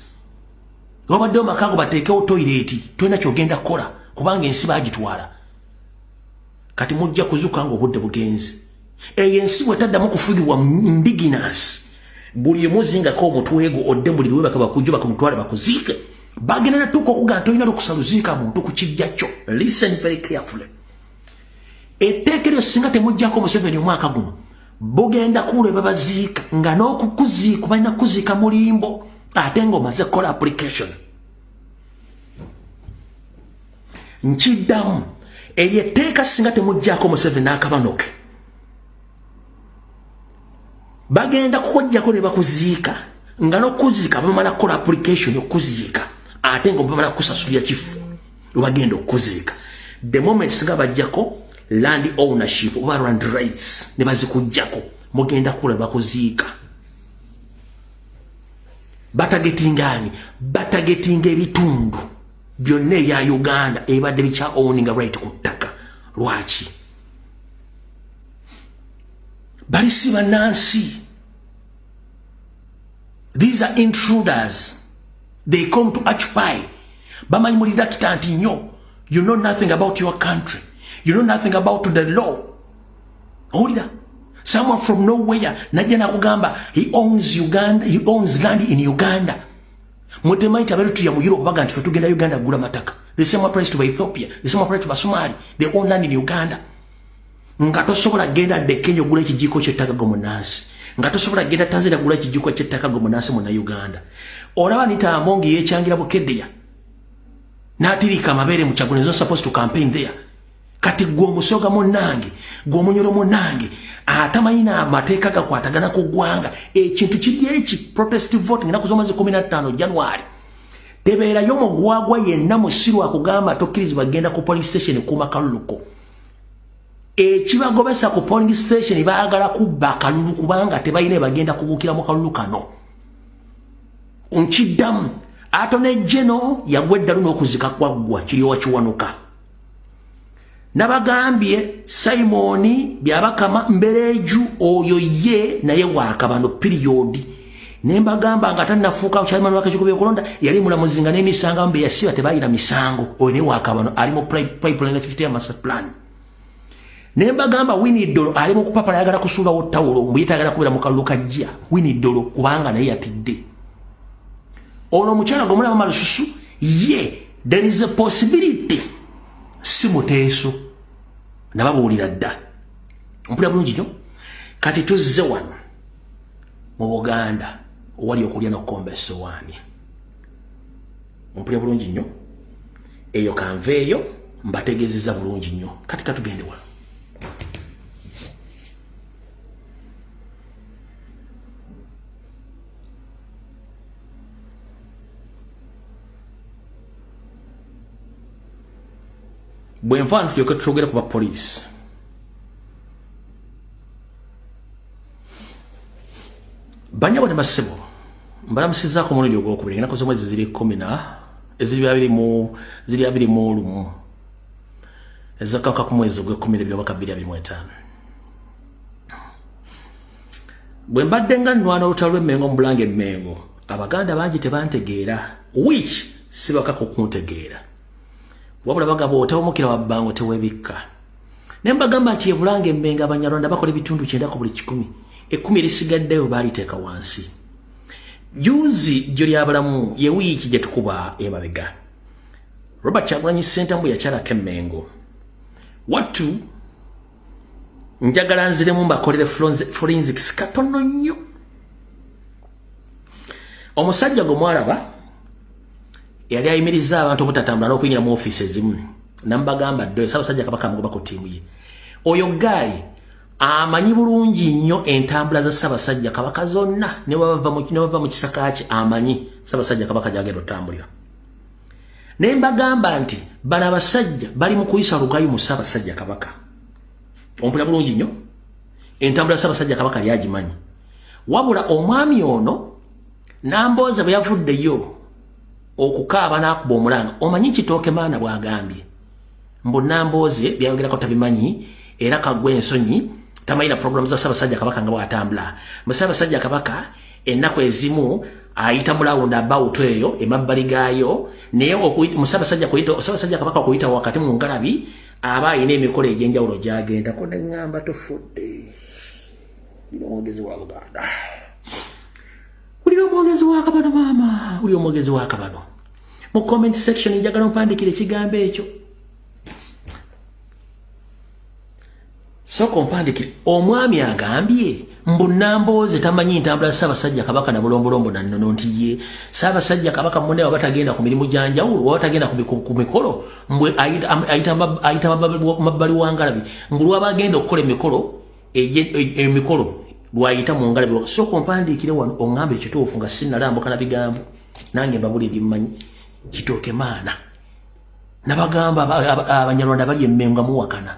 Wabaddewo makago bateekewo toilet, tolina kyogenda kukola kubanga ensi bagitwala. Kati mujja kuzuka nga obudde bugenze. Eyo ensi bwetaddamu kufugibwa indigenous, buli emuzingako omutwe gwo odde muliri webaka bakujjo bakamutwale bakuziike. Bagenda natuuka okugaa nti olina lukusa luziika muntu ku kijja kyo. Listen very carefully. Etteeka eryo singa temuggyako Museveni omwaka guno, bugenda kuwulwa babaziika nga n'okukuziika balina kuziika mulimbo, ate ng'omaze kukola application. Nkiddamu, eryo etteeka singa temuggyako Museveni n'akabanoke, bagenda kukojjako ne bakuziika nga n'okuziika bamala kukola application okuziika, ate nga bamala kusasulira kifo webagenda okuziika. The moment singa bajjako land ownership oba land rights ne bazikujjako, mugenda kula bakuziika. Batagetingani batagetinga ebitundu byonna ebya Uganda ebadde bikya owning right ku ttaka. Lwaki bali si bannansi? These are intruders. They come to occupy. Bamanyi muli reluctant nnyo. You know nothing about your country, you know nothing about the law. Owulira someone from nowhere najja nakugamba he owns Uganda, he owns land in Uganda. Mutemanyi nti abeerutuya mu Europe baga nti fe tugenda Uganda kugula mataka. The same applies to Ethiopia, the same applies to Basomali. They own land in Uganda. Nga tosobola genda dde Kenya ogula ekijiiko ky'ettaka go munansi, nga tosobola genda Tanzania gula ekijiiko ky'ettaka go munansi muna Uganda. Olaba Anita Among yekyangira Bukeddeya n'atirika amabeere mu Kyagulanyi is not supposed to campaign there. Kati gwe omusoga munnange, gwe omunyoro munnange atamanyi n'amateeka gakwatagana ku ggwanga, ekintu kiri eki protest voting ennaku z'omwezi 15 January, tebeerayo mugwagwa yenna musiru akugamba tokkirizibwa genda ku polling station kuuma kaluluko. Ekibagobesa ku polling station, baagala kubba akalulu kubanga tebalina bagenda kubuukira mu kalulu kano. Nkiddamu, Attorney General yagwa eddalu n'okuzika kwaggwa kiryowa kiwanuka. Nabagambye Simoni Byabakama Mbereju oyo ye naye wakabano period. Ne mbagamba nga tannafuuka chairman w'akakiiko byokulonda, yali mulamuzi nga n'emisango mbe yasiba tebayina misango. Oyo naye wakabano ali mu pipeline 50 master plan. Ne mbagamba Winnie Dolo ali mu kupapala, ayagala kusuulawo tawulo, mbuyita ayagala kubeera mu kalulu kajja Winnie Dolo kubanga naye yatidde. Ono omukyala gwe mulaba Malususu ye, there is a possibility. Si muteeso, nababuulira dda. Mpulira bulungi nnyo. Kati tuzze wano mu Buganda owali okulya n'okukomba essowaani. Mpulira bulungi nnyo. Eyo kanveeyo mbategeezezza bulungi nnyo. Kati katugende wano. Bwe nfa tulyoke twogere ku bapoliisi. Bannyabo ne bassebo, mbalamusizzaako omulundi ogwokubiri. Ennaku z'omwezi ziri kkumi na eziri 21 ezakaka ku mwezi ogw'ekkumi n'ebiri omwaka 2025. Bwe mbadde nga nnwana olutalo lw'Emmengo mu Bulange Emmengo, Abaganda bangi tebantegeera, which sibakaka okuntegeera. Wabula bagaba otawumukira wa bbango teweebikka. Ne mbagamba nti e Bulange Emmengo Abanyarwanda bakola ebitundu 90 ku buli 100, 10 erisigaddeyo baaliteeka wansi. Juzi jjo lyabalamu ye wiiki gye tukuba emabega, Robert Kyagulanyi Ssentamu bwe yakyalako Emmengo. Wattu njagala nziremu mbakolere forensics katono nnyo. Omusajja gwe mwalaba yali ayimiriza abantu obutatambula n'okuyingira mu ofiisi ezimu, nambagamba ddo Ssaabasajja Kabaka amugoba ku ttiimu ye. Oyo guy amanyi bulungi nnyo entambula za Ssaabasajja Kabaka zonna, ne bava mu kisaka kye amanyi Ssaabasajja Kabaka gy'agenda otambulira. Ne mbagamba nti bano abasajja bali mu kuyisa lugayu mu Ssaabasajja Kabaka. Ompulira bulungi nnyo, entambula ya Ssaabasajja Kabaka lyagimanyi. Wabula omwami ono Nambooze bwe yavuddeyo okukaaba n'akuba omulanga, omanyi Kitooke Maana bw'agambye mbu Nambooze byayogerako tabimanyi era kagwa ensonyi, tamanyi na programu za Ssaabasajja Kabaka nga bw'atambula. Mu Ssaabasajja Kabaka ennaku ezimu ayita mu round about eyo emabbali gaayo, naye mu Ssaabasajja Kabaka okuyita wakati mu ngalabi aba alina emikolo egy'enjawulo gy'agendako. Ne ŋŋamba tufudde. Wulira omwogezi wa Buganda, wulira omwogezi wa Kabano, maama, wulira omwogezi wa Kabano. Mu comment section njagala ompandikire ekigambo ekyo. Sooka ompandikire. Omwami agambye mbu Nambooze tamanyi ntambula Ssaabasajja Kabaka na bulombolombo na nnono, nti ye Ssaabasajja Kabaka munne waba tagenda ku mirimu gya njawulo, waba tagenda ku mikolo, mbwe ayita mabbali wa ngalabi, mbu lwaba agenda okukola emikolo lwayita mu ngalabi. Sooka ompandiikire wano oŋŋambe ekituufu nga sinnalambuka na bigambo, nange mbabula ebimmanyi. Kitooke Maana, nabagamba Abanyarwanda bali Emmengo muwakana.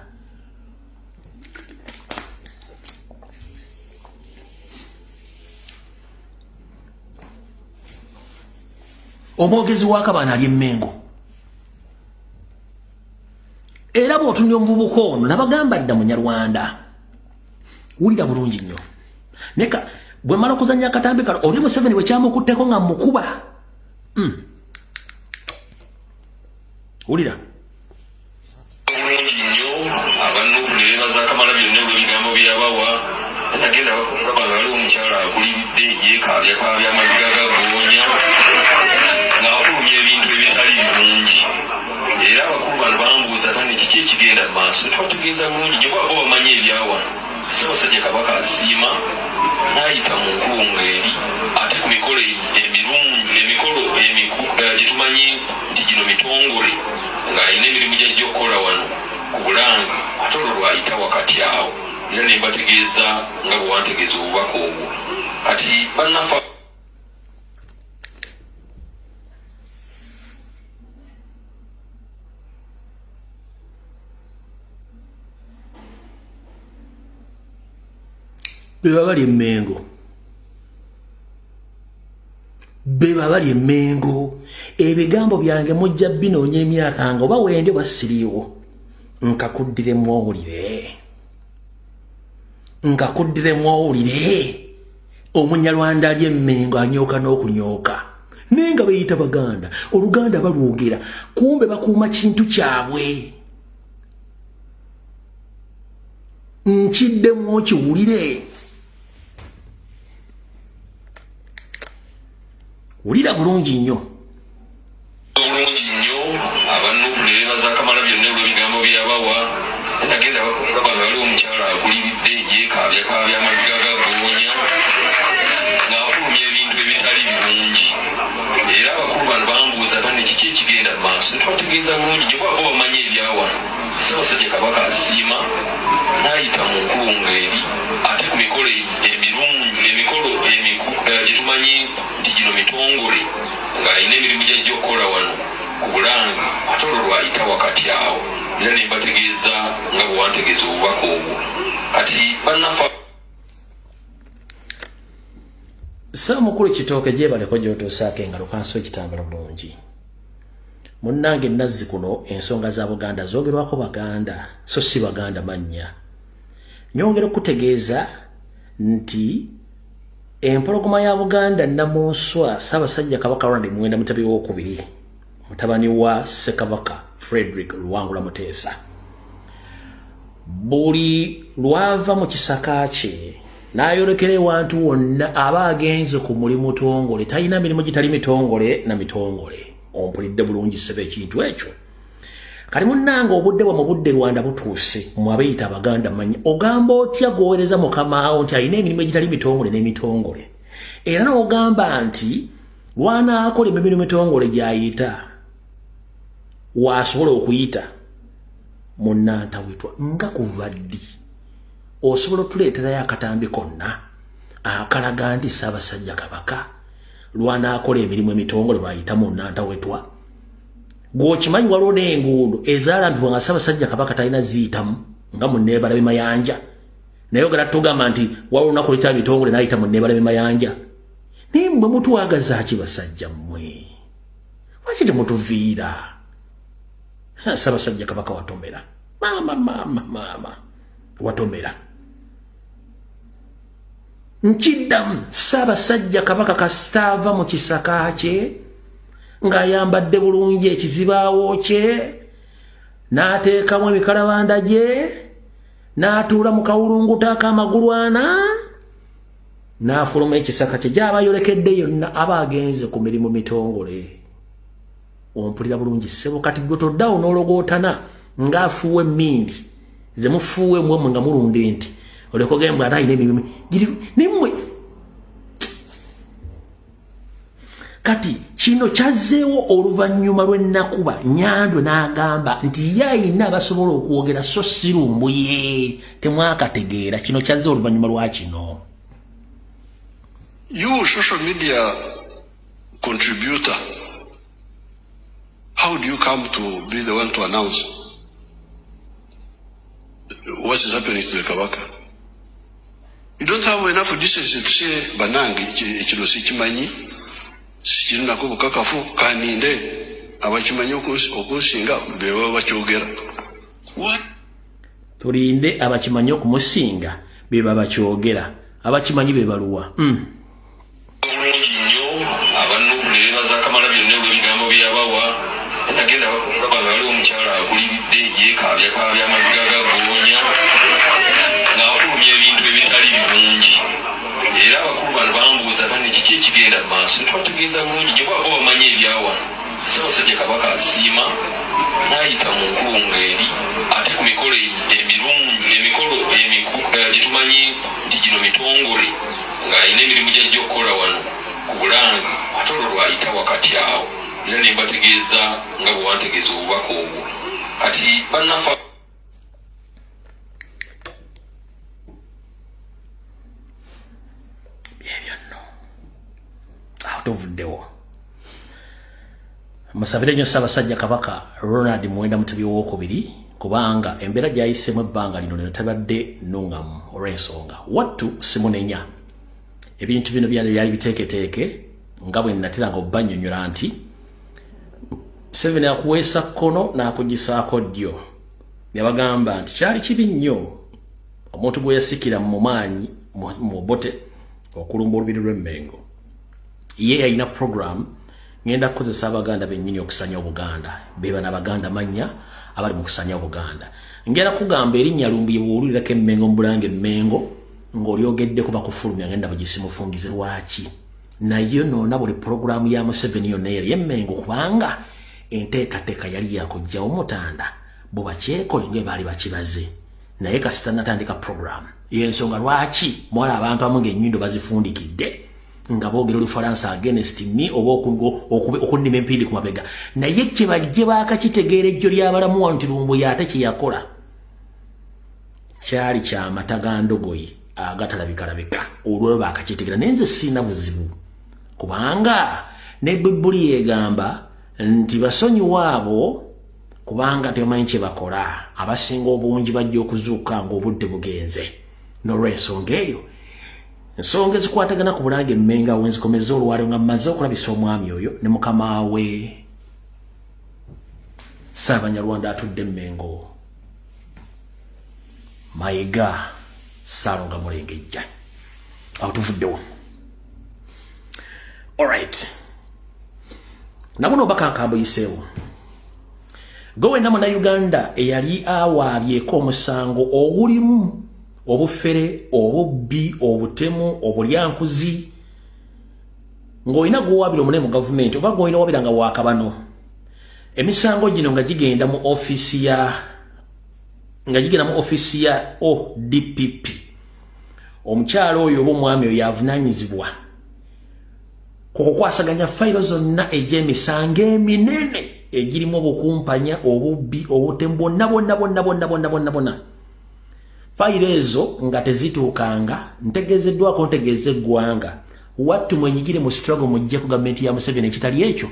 Omwogezi wa Kabano ali Emmengo, era bw'otunula omuvubuka ono, nabagamba dda Munyarwanda. Wulira bulungi nnyo. Neka bwe mala okuzannya akatambi kano, oli Museveni bwe kyamukutteko nga mukuba. Wulira bulungi nnyo. Abanuku ne beebaza Kamala byonna olw'ebigambo bye yabawa. Nagenda bakulaba nga waliwo omukyala akuliridde, yeekaabyakaabya amaziga gagoonya ng'afulumya ebintu ebitali birungi. Era abakulu bano bambuuza, "Kani kiki ekigenda mu maaso?" Tubategeeza bulungi nnyo bwabo bamanyi ebyawano. Ssaabasajja Kabaka asiima n'ayita mu nkulungo eri, ate ku mikolo emirungi, emikolo gye tumanyi nti gino mitongole, ng'alina emirimu gy'ajja okukola wano ku Bulange, ate olwo lwayita wakati awo. Era ne mbategeeza nga bwe wantegeeza obubaka obwo. Kati bannaffe Be bali Emmengo, be bali Emmengo. Ebigambo byange mujja binoonya emyaka nga oba wende basiriiwo. Nkakuddiremu owulire, nkakuddiremu owulire. Omunyarwanda ali Emmengo anyooka n'okunyooka, naye nga beyita Baganda, Oluganda balwogera, kumbe bakuuma kintu kyabwe. Nkiddemu okiwulire, wulira bulungi nnyo. Bulungi nnyo. Abanuku ne beebaza Kamala byonna olw'ebigambo. Nga waliwo omukyala akuliridde yeekaabyakaabya amaziga ga goonya ng'afulumya ebintu ebitali birungi. Era abakulu bano bambuuza bane kiki ekigenda mu maaso, ntwategeeza bulungi nyo bwako bamanyi ebyawano. Ssaabasajja Kabaka asiima n'ayita mu nkulungo eri, ate ku mikolo emirungi, emikolo gye tumanyi nti gino mitongole, ng'alina emirimu gy'ajja okukola wano ku Bulange, ate olwo lwayita wakati awo. Era ne mbategeeza nga bwe wantegeeza obubaka obwo. Kati bannaffe Ssaamukulu Kitooke gyebaleko gy'otuusaako engalo kansi ekitambula bulungi. Munnange nazzi kuno ensonga za Buganda zoogerwako Baganda so si Baganda mannya. Nyongera okutegeeza nti empologoma ya Buganda Nnamunswa Ssaabasajja Kabaka Ronald Muwenda Mutebi owokubiri, mutabani wa Ssekabaka Frederick Luwangula Muteesa, buli lwava mu kisaka kye n'ayolekera ewantu wonna aba agenze ku mulimu tongole, talina mirimu gitali mitongole na mitongole. Ompulidde bulungi ssebo ekintu ekyo? Kali munnange obudde bwa mu budde Rwanda butuuse, mwe abeeyita Abaganda manya ogamba otya gwowereza mukamaawo nti alina emirimu egitali mitongole n'emitongole, era n'ogamba nti lwanaakola emirimu mitongole gy'ayita waasobola okuyita munnantawetwa. Nga kuva ddi osobola otuleeterayo akatambi konna akalaga nti Ssaabasajja Kabaka lwanaakola emirimu emitongole lwayita munnantawetwa? Gw'okimanyi waliwo n'enguudo ezaalambibwa nga Ssaabasajja Kabaka talina ziyitamu nga munneebalabe Mayanja, naye ogala tugamba nti waliwo olunaku luyita mitongole n'ayita munneebalabe Mayanja. Naye mmwe mutwagaza ki basajja mmwe? Lwaki temutuviira? Ssaabasajja Kabaka watomera, maama maama maama watomera. Nkiddamu, Ssaabasajja Kabaka kasitaava mu kisaka kye ng'ayambadde bulungi ekizibaawo kye, n'ateekamu emikalabanda gye, n'atuula mu kawulunguta ak'amagulu ana, n'afuluma ekisaka kye gy'aba ayolekedde yonna aba agenze ku mirimu mitongole. Ompulira bulungi ssebo? Kati gwe toddawo n'ologootana ng'afuuwa emmindi ze mufuuwa emwemwe nga mulunda enti, oleka ogembwe ate alina emirimu giri naye. Kati kino kyazzeewo oluvannyuma lw'ennakuba Nyandwe n'agamba nti ye ayina abasobola okwogera so si Lumbuye. Temwakategeera kino kyazze oluvannyuma lwa kino. You social media contributor, how do you come to be the one to announce what is happening to the Kabaka? You don't have enough decency to say, banange, ekino sikimanyi, sikirinako bukakafu, kaninde abakimanyi okunsinga be baba bakyogera. What? Tulinde abakimanyi okumusinga be babakyogera. Abakimanyi be baluwa? Bulungi nnyo abanuku ne beebaza Kamala byonna olw'ebigambo bye yabawa. Nagenda nga waliwo omukyala akuliridde yeekaabyakaabya amaziga ga goonya ng'afulumya ebintu ebitali birungi. Era abakulu bano bambuuza bane kiki ekigenda mu maaso, ntwategeeza bulungi nyo bwako bamanyi ebyawano. Ssaabasajja Kabaka asiima n'ayita mu nkulungo eri, ate ku mikolo emirungi, emikolo gye tumanyi nti gino mitongole, ng'alina emirimu gy'ajja okukola wano ku Bulange, ate olwo lwayita wakati awo. Era ne mbategeeza nga bwe wantegeeza obubaka obwo. Kati bannaffe Byebyo nno, awo tuvuddewo. Musabire nnyo Ssaabasajja Kabaka Ronald Muwenda Mutebi owokubiri, kubanga embeera gy'ayiseemu ebbanga lino lino tabadde nnungamu olw'ensonga wattu simunenya. Ebintu bino byali byali biteeketeeke nga bwe nateranga obbannyonnyola nti Seven akuweesa kkono n'akugisaako ddyo. Yabagamba nti kyali kibi nnyo omuntu gwe yasikira mu maanyi mu Obote okulumba olubiri lw'Emmengo. Ye yalina program, ngenda kukozesa Abaganda bennyini okusanya Obuganda. Be bano Abaganda mannya abali mu kusanya Obuganda. Ngenda kugamba erinnya Lumbuye bw'owulirako Emmengo mu Bulange Emmengo ng'olyogeddeko bakufulumya, ngenda bagisimufungize. Lwaki? Naye noona buli pulogulaamu ya Museveni yonna yali Emmengo, kubanga enteekateeka yali yakugjawo Mutanda bo bakyekole nga baali bakibaze. Naye kasita natandika program, yensonga lwaki mwala abantu amu ng'ennyindo bazifundikidde nga boogera Olufalansa against me oba okunnima empindi ku mabega. Naye kye bajje baakakitegeera ejjo ly'abalamu wano nti Lumbuye ate kye yakola kyali kyamata ga ndogoyi agatalabikalabika. Olwolwo baakakitegeera, naye nze siina buzibu, kubanga ne Bibuli yegamba nti basonyiwa abo kubanga tebamanyi kye bakola. Abasinga obungi bajja okuzuuka ng'obudde bugenze. N'olwensonga eyo, ensonga ezikwatagana ku Bulange Emmenga wenzikomeza olwaliro nga mmaze okulabisa omwami oyo ne mukama we Ssaabanyarwanda atudde Emmengo, Mayiga Ssaalonga Mulengejja. Awo tuvuddewo. Alright, nabo nobakakambuyiseewo gwe wenna Munnayuganda eyali awaabyeko omusango ogulimu obufere, obubbi, obutemu, obulyankuzi, ng'olina gwowabira omunene mu gavumenti oba gwolina wabira nga wakabano, emisango gino nga gigenda mu ofiisi ya nga gigenda mu ofiisi ya ODPP, omukyalo oyo oba omwami oyo yavunaanyizibwa ku kukwasaganya fayiro zonna egy'emisango eminene egirimu obukumpanya, obubbi, obutemu, bwonna bwonna bwonna bwonna bwonna bwonna bwonna. Fayiro ezo nga tezituukanga, ntegeezeddwako, ntegeeza eggwanga, wattu mwenyigire mu struggle, mujje ku gavumenti ya Museveni. Ekitali ekyo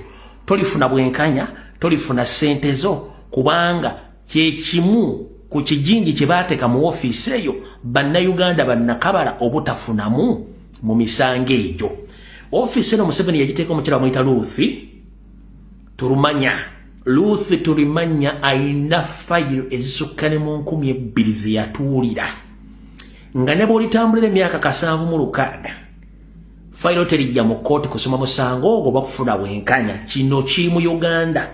tolifuna bwenkanya, tolifuna ssente zo, kubanga kyekimu ku kijinji kye baateeka mu ofiisi eyo Bannayuganda bannakabala obutafunamu mu misango egyo. Ofiisi eno Museveni yagiteeka omukyala bamuyita Ruth Turumanya. Ruth Turimanya ayina fayiro ezisukka ne mu 2000 ze yatuulira, nga ne bw'olitambulira emyaka 76 fayiro terijja mu kkooti kusoma musango ogwo bakufuna bwenkanya. Kino kiri mu Uganda,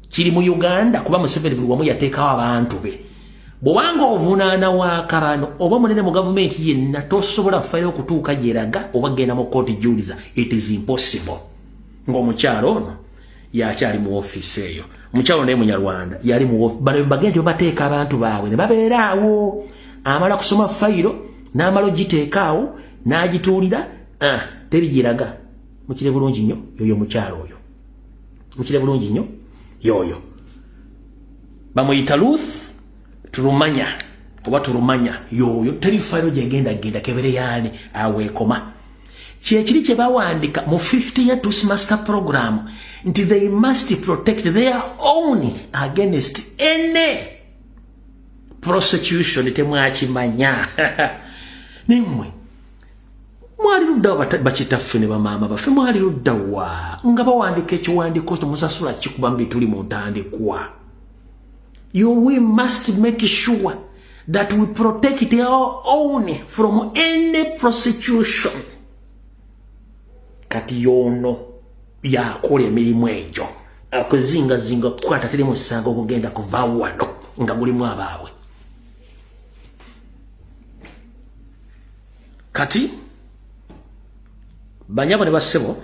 kiri mu Uganda, kuba Museveni buli wamu yateekawo abantu be. Bw'obanga ovunaana wakabano oba munene mu gavumenti yenna, tosobola fayiro okutuuka gyeraga oba genda mu kkooti juliza. It is impossible. Ng'omukyalo ono yakyali mu ofiisi eyo, omukyalo naye Munyarwanda, yali mu bano bagenda bateeka abantu baabwe ne babeera awo. Amala kusoma fayiro n'amala ogiteeka awo n'agituulira, ah, terigiraga. Mukire bulungi nnyo, yoyo omukyalo oyo, mukire bulungi nnyo, yoyo bamuyita Ruth Turumanya oba Turumanya. Yoyo teri fayiro gyegenda genda kebere yaani aweekoma. Kyekiri kye bawandika mu 50 year Toastmaster program nti they must protect their own against any prosecution. Temwakimanya nimmwe mwali luddawa? Bakitaffe ne bamaama baffe mwali luddawa nga bawandika ekiwandiiko temusasula kikuba mubituli mu ntandikwa? You, we must make sure that we protect our own from any prosecution. Kati yono yakola emirimu egyo akuzingazinga kukwata, teri musango ogugenda kuva wano nga gulimu abaabwe. Kati banyabo ne bassebo,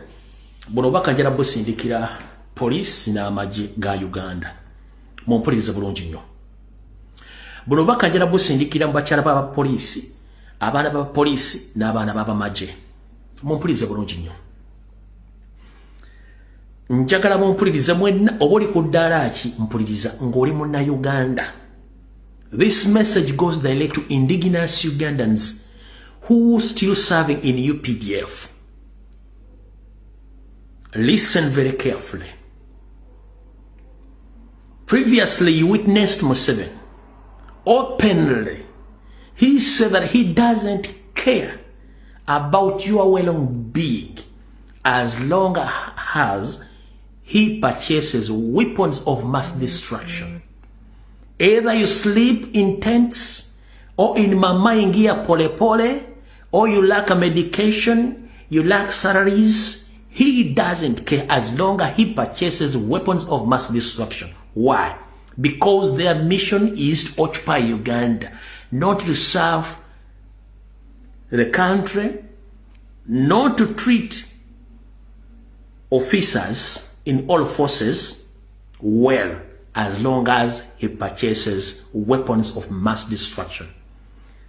buno obubaka njala busindikira poliisi n'amagye ga Uganda. Mumpulirize bulungi nnyo. Buno obubaka njala busindikira mu bakyala b'abapoliisi, abaana b'abapoliisi n'abaana b'abamagye. Mumpulirize bulungi nnyo. Njagala mumpulirize mwenna, oba oli ku ddaala ki, mpuliriza ng'oli Munnayuganda. This message goes direct to indigenous Ugandans who still serving in UPDF. Listen very carefully. Previously, you witnessed Museveni openly. He said that he doesn't care about your well-being as long as he purchases weapons of mass destruction. Either you sleep in tents or in mama ingia pole pole, or you lack a medication, you lack salaries, he doesn't care as long as he purchases weapons of mass destruction. Why? Because their mission is to occupy Uganda, not to serve the country, not to treat officers in all forces well. as long as he purchases weapons of mass destruction.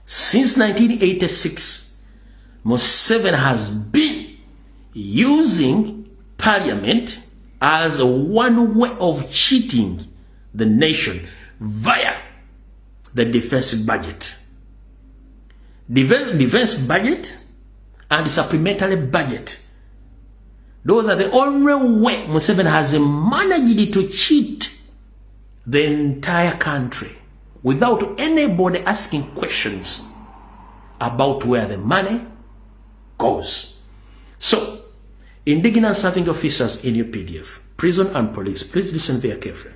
Since 1986, Museveni has been using parliament as one way of cheating the nation via the defense budget. Defense budget and supplementary budget. Those are the only way Museveni has managed to cheat the entire country without anybody asking questions about where the money goes. So, indigenous serving officers in UPDF, prison and police, please listen very carefully.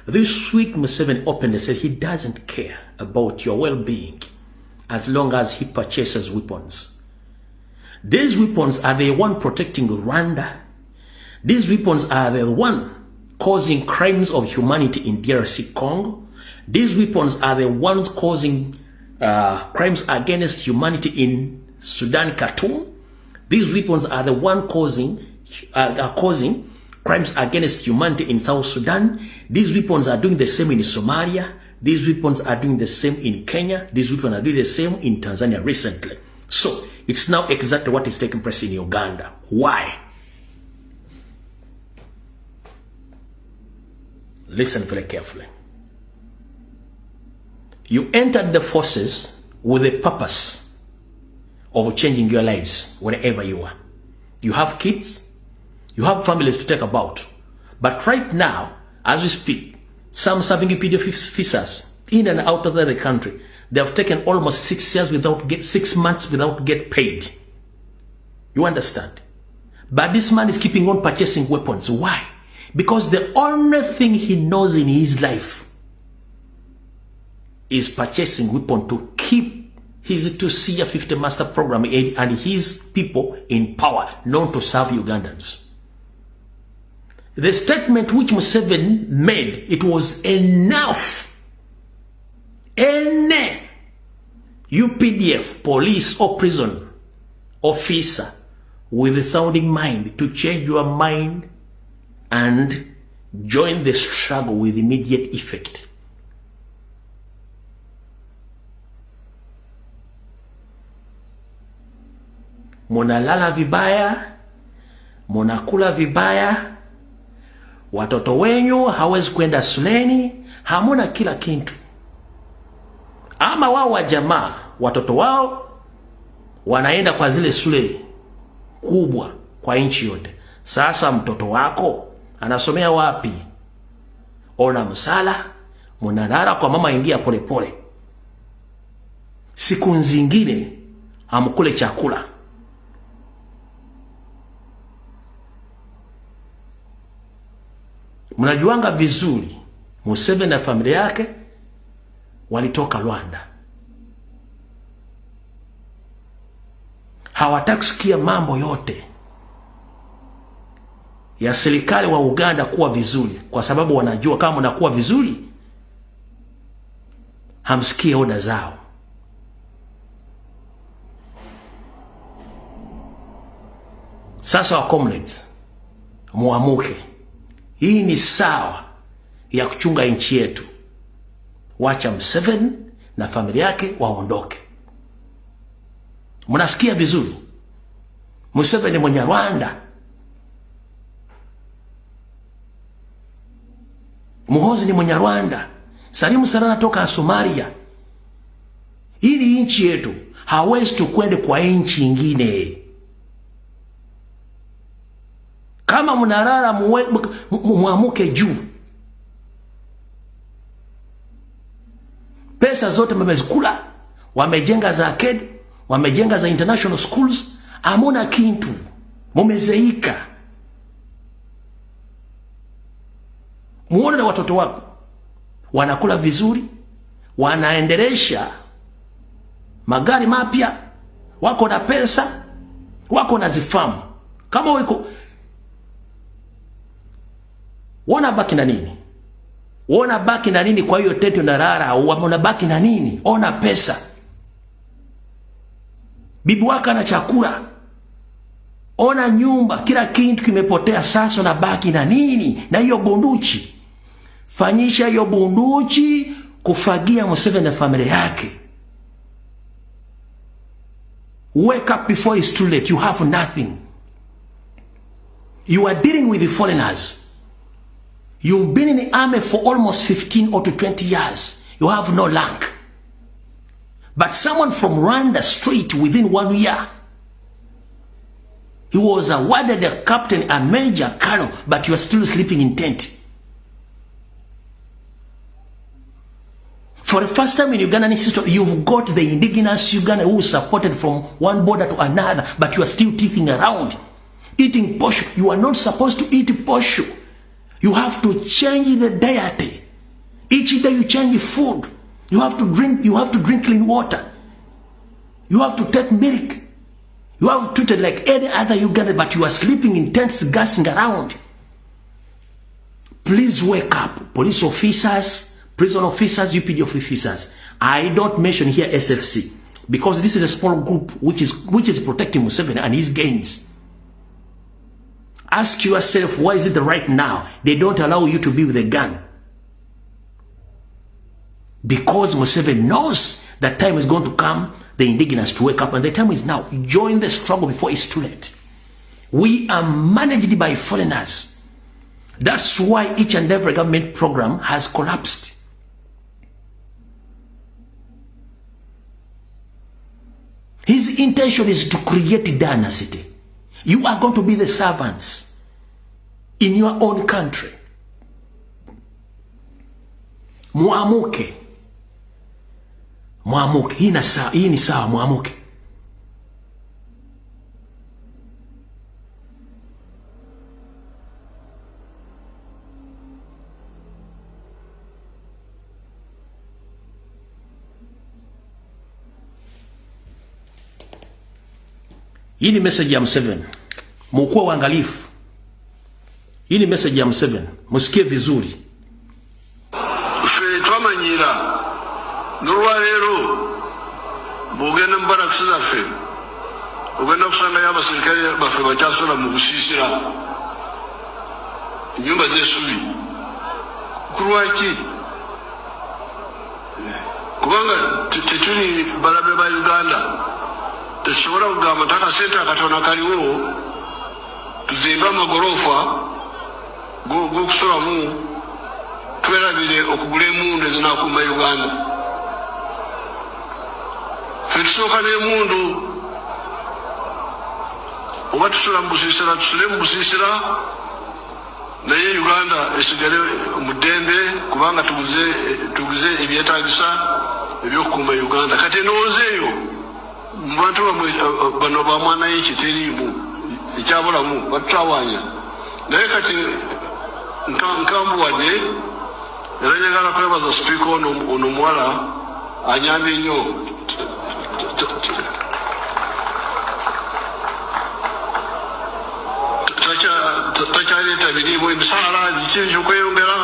This week, Museveni openly said he doesn't care about your well-being as long as he purchases weapons. These weapons are the one protecting Rwanda. These weapons are the one causing crimes of humanity in DRC Congo. These weapons are the ones causing crimes against humanity in Sudan, Khartoum. These weapons are the one causing crimes against humanity in South Sudan. These weapons are doing the same in Somalia. These weapons are doing the same in Kenya. These weapons are doing the same in Tanzania recently. So it's now exactly what is taking place in Uganda. Why? Listen very carefully. You entered the forces with a purpose of changing your lives wherever you are. You have kids, you have families to take about. But right now, as we speak, some serving UPDF officers in and out of the country, they have taken almost 6 years without get 6 months without get paid. You understand? But this man is keeping on purchasing weapons. Why? Because the only thing he knows in his life is purchasing weapon to keep his 2C50 master program and his people in power, known to serve Ugandans. The statement which Museveni made, it was enough. Any UPDF, police or prison officer with a sounding mind to change your mind and join the struggle with immediate effect. Munalala vibaya, munakula vibaya, watoto wenyu hawezi kwenda shuleni, hamuna kila kitu. Ama wao wa jamaa, watoto wao wanaenda kwa zile shule kubwa kwa nchi yote. Sasa mtoto wako anasomea wapi? Ona msala, munalala kwa mama ingia polepole. Siku nzingine amkule chakula. Mnajuanga vizuri Museveni na familia yake walitoka Rwanda. Hawataki kusikia mambo yote ya serikali wa Uganda kuwa vizuri, kwa sababu wanajua kama mnakuwa vizuri hamsikii oda zao. Sasa wa comrades, muamuke. Hii ni sawa ya kuchunga nchi yetu. Wacha Museveni na familia yake waondoke. Mnasikia vizuri? Museveni mwenye Rwanda, Muhozi ni mwenye Rwanda, Salimu Sarana toka Somalia. Hii ni nchi yetu, hawezi tukwende kwa nchi nyingine. Kama mnalala muamuke juu. Pesa zote mmezikula, wamejenga za arcade, wamejenga za international schools, amuna kintu. Mumezeika. Muone na watoto wako wanakula vizuri, wanaendelesha magari mapya, wako na pesa, wako na zifamu. Kama wiko wanabaki na nini? Wanabaki na nini? Kwa hiyo tete na rara, wanabaki na nini? Ona pesa. Bibi wako na chakula. Ona nyumba, kila kitu kimepotea, sasa nabaki na nini? Na hiyo bunduki. Fanyisha hiyo bunduki kufagia Museveni na familia yake. Wake up before it's too late. You have nothing. You are dealing with the foreigners. You've been in the army for almost 15 or to 20 years. You have no rank. But someone from Rwanda street within 1 year, he was awarded a captain and major colonel, but you are still sleeping in tent. For the first time in Ugandan history, you've got the indigenous Uganda who supported from one border to another, but you are still teething around, eating posho. You are not supposed to eat posho. You have to change the diet. Each day you change food. You have to drink, you have to drink clean water. You have to take milk. You have treated like any other Ugandan, but you are sleeping in tents, gassing around. Please wake up. Police officers, prison officers, UPDF officers. I don't mention here SFC because this is a small group which is protecting Museveni and his gains. Ask yourself, why is it right now they don't allow you to be with a gun? Because Museveni knows that time is going to come, the indigenous to wake up, and the time is now. Join the struggle before it's too late. We are managed by foreigners. That's why each and every government program has collapsed. His intention is to create dynasty. You are going to be the servants in your own country. Muamuke. Mwamuke. Hii ni sawa, mwamuke. Hii ni message ya Museveni. Mkuwe waangalifu. Hii ni message ya Museveni. Musikie vizuri. Ffe twamanyira n'olwaleero bw'ogenda mu barakisi zaffe ogenda kusangayo abaserikale baffe bakyasula mu busiisira ennyumba z'essubi. Ku lwaki? Kubanga tetuli balabe ba Uganda. Tetusobola kugamba nti akasente akatono kaliwo tuzimbe amagorofa g'okusulamu twerabire okugula emundu ezinakuuma Uganda. Ffe tusooka n'emundu oba tusula mu busiisira tusule mu busiisira naye Uganda esigale mu ddembe kubanga tuguze ebyetaagisa ebyokukuuma Uganda. Kati endowooza eyo mu bantu bamwe bano ba mwana yiki teriimu ekyabulamu batutawaanya naye kati nkambuwadde era njagala kwebaza sipiika ono omuwala anyambye nnyo. Takyaleeta biriimu emisaala biki ebyokweyongera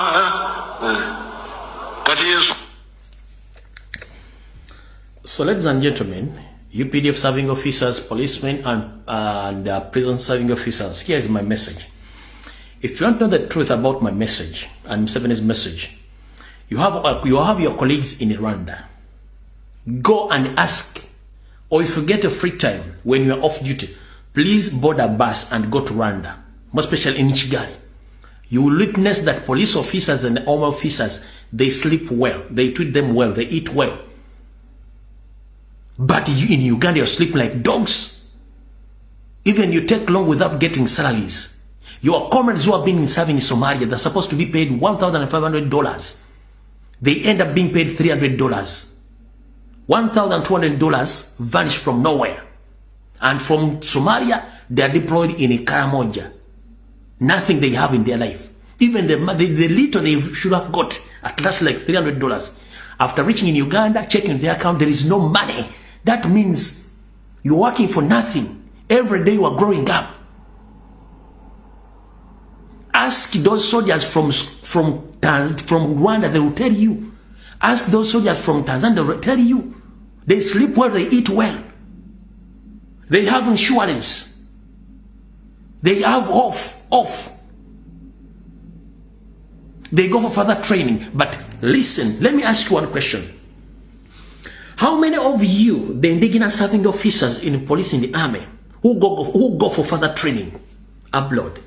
kati yesu. So ladies and gentlemen, UPDF serving officers, policemen, and prison serving officers, here is my message. If you want to know the truth about my message and Museveni's message, you have your colleagues in Rwanda. Go and ask, or if you get a free time when you are off duty, please board a bus and go to Rwanda, more especially in Kigali. You will witness that police officers and army officers, they sleep well, they treat them well, they eat well. But you in Uganda, you sleep like dogs. Even you take long without getting salaries. Your comrades who have been serving in Somalia, they're supposed to be paid $1,500. They end up being paid $300. $1,200 vanish from nowhere. And from Somalia, they are deployed in Karamoja. Nothing they have in their life. Even the little they should have got, at last like $300. After reaching in Uganda, checking their account, there is no money. That means you're working for nothing. Every day you are growing up. Ask those soldiers from Rwanda, they will tell you. Ask those soldiers from Tanzania, they will tell you. They sleep well, they eat well. They have insurance. They have off. They go for further training. But listen, let me ask you one question. How many of you, the indigenous serving officers in police, in the army, who go for further training abroad?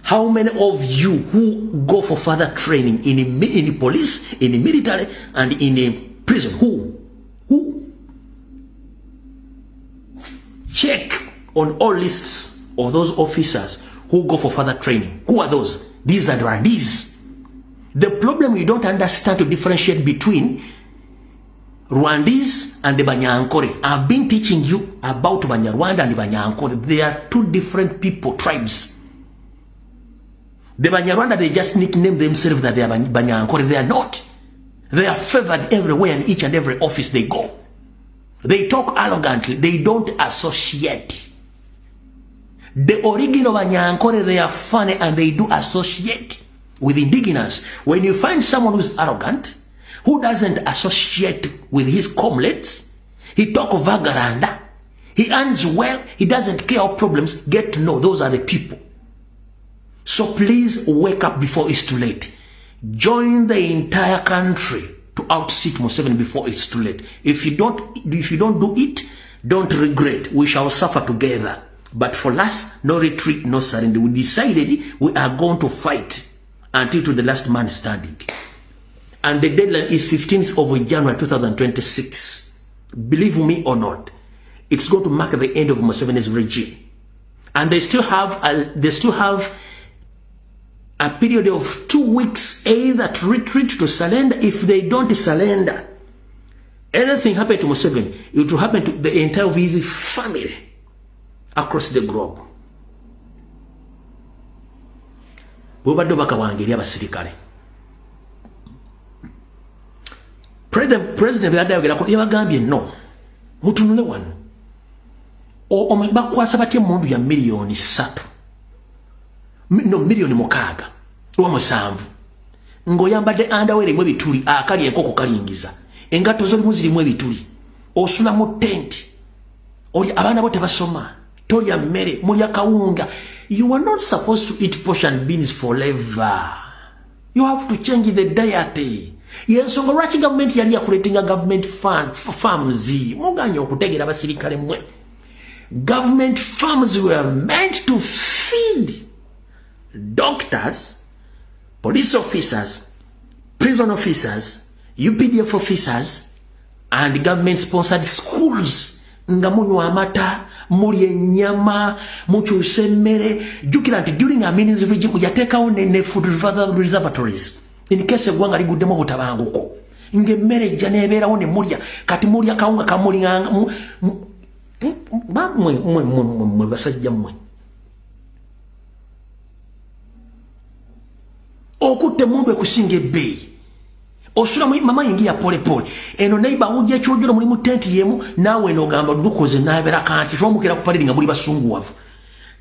How many of you who go for further training in the police, in the military, and in the prison? Who? Who? Check on all lists of those officers who go for further training. Who are those? These are the Rwandese. The problem you don't understand to differentiate between Rwandese and the Banyankore. I've been teaching you about Banyarwanda and the Banyankore. They are two different people, tribes. The Banyarwanda, they just nickname themselves that they are Banyankore. They are not. They are favored everywhere in each and every office they go. They talk arrogantly. They don't associate. The original Banyankore, they are funny and they do associate with indigenous. When you find someone who's arrogant, who doesn't associate with his comrades, he talk vagaranda, he earns well, he doesn't care of problems, get to know those are the people. So please wake up before it's too late. Join the entire country to outseat Museveni before it's too late. If you don't do it, don't regret. We shall suffer together. But for us, no retreat, no surrender. We decided we are going to fight until to the last man standing. And the deadline is 15th of January 2026. Believe me or not, it's going to mark the end of Museveni's regime. And they still have a period of 2 weeks either to retreat, to surrender. If they don't surrender, anything happen to Museveni, it will happen to the entire of his family across the globe. Bwebadde obubaka bwange eri abasirikale. President byadde ayogerako yabagambye no, mutunule wano. Bakwasa batya emmundu ya 3 million, no 6 million oba 7, ng'oyambadde underwear erimu ebituli, akali enkoko kalingiza, engatto z'olimu zirimu ebituli, osula mu tenti, oli abaana bo tebasoma, tolya mmere, mulya kawunga. You are not supposed to eat pork and beans forever. You have to change the diet. Yensonga lwaki government yali yakuletinga government farms. Muganye okutegeera abasirikale mmwe. Government farms were meant to feed doctors, police officers, prison officers, UPDF officers, and government-sponsored schools. Nga munywa amata, mulya ennyama, mukyusa emmere. Jjukira nti during Amin's regime yateekawo ne food reservatories in case eggwanga liguddemu obutabanguko, ng'emmere ejja n'ebeerawo ne mulya. Kati mulya kawunga kamulinganga mwe basajja mmwe. Okutta emmundu ekusinga ebbeeyi, osula mama yingi ya pole pole eno neighbor ujja ekyojolo muli mu tenti yemu, naawe eno ogamba lukoze nabeera kanti twamukera ku parade nga muli basunguwavu,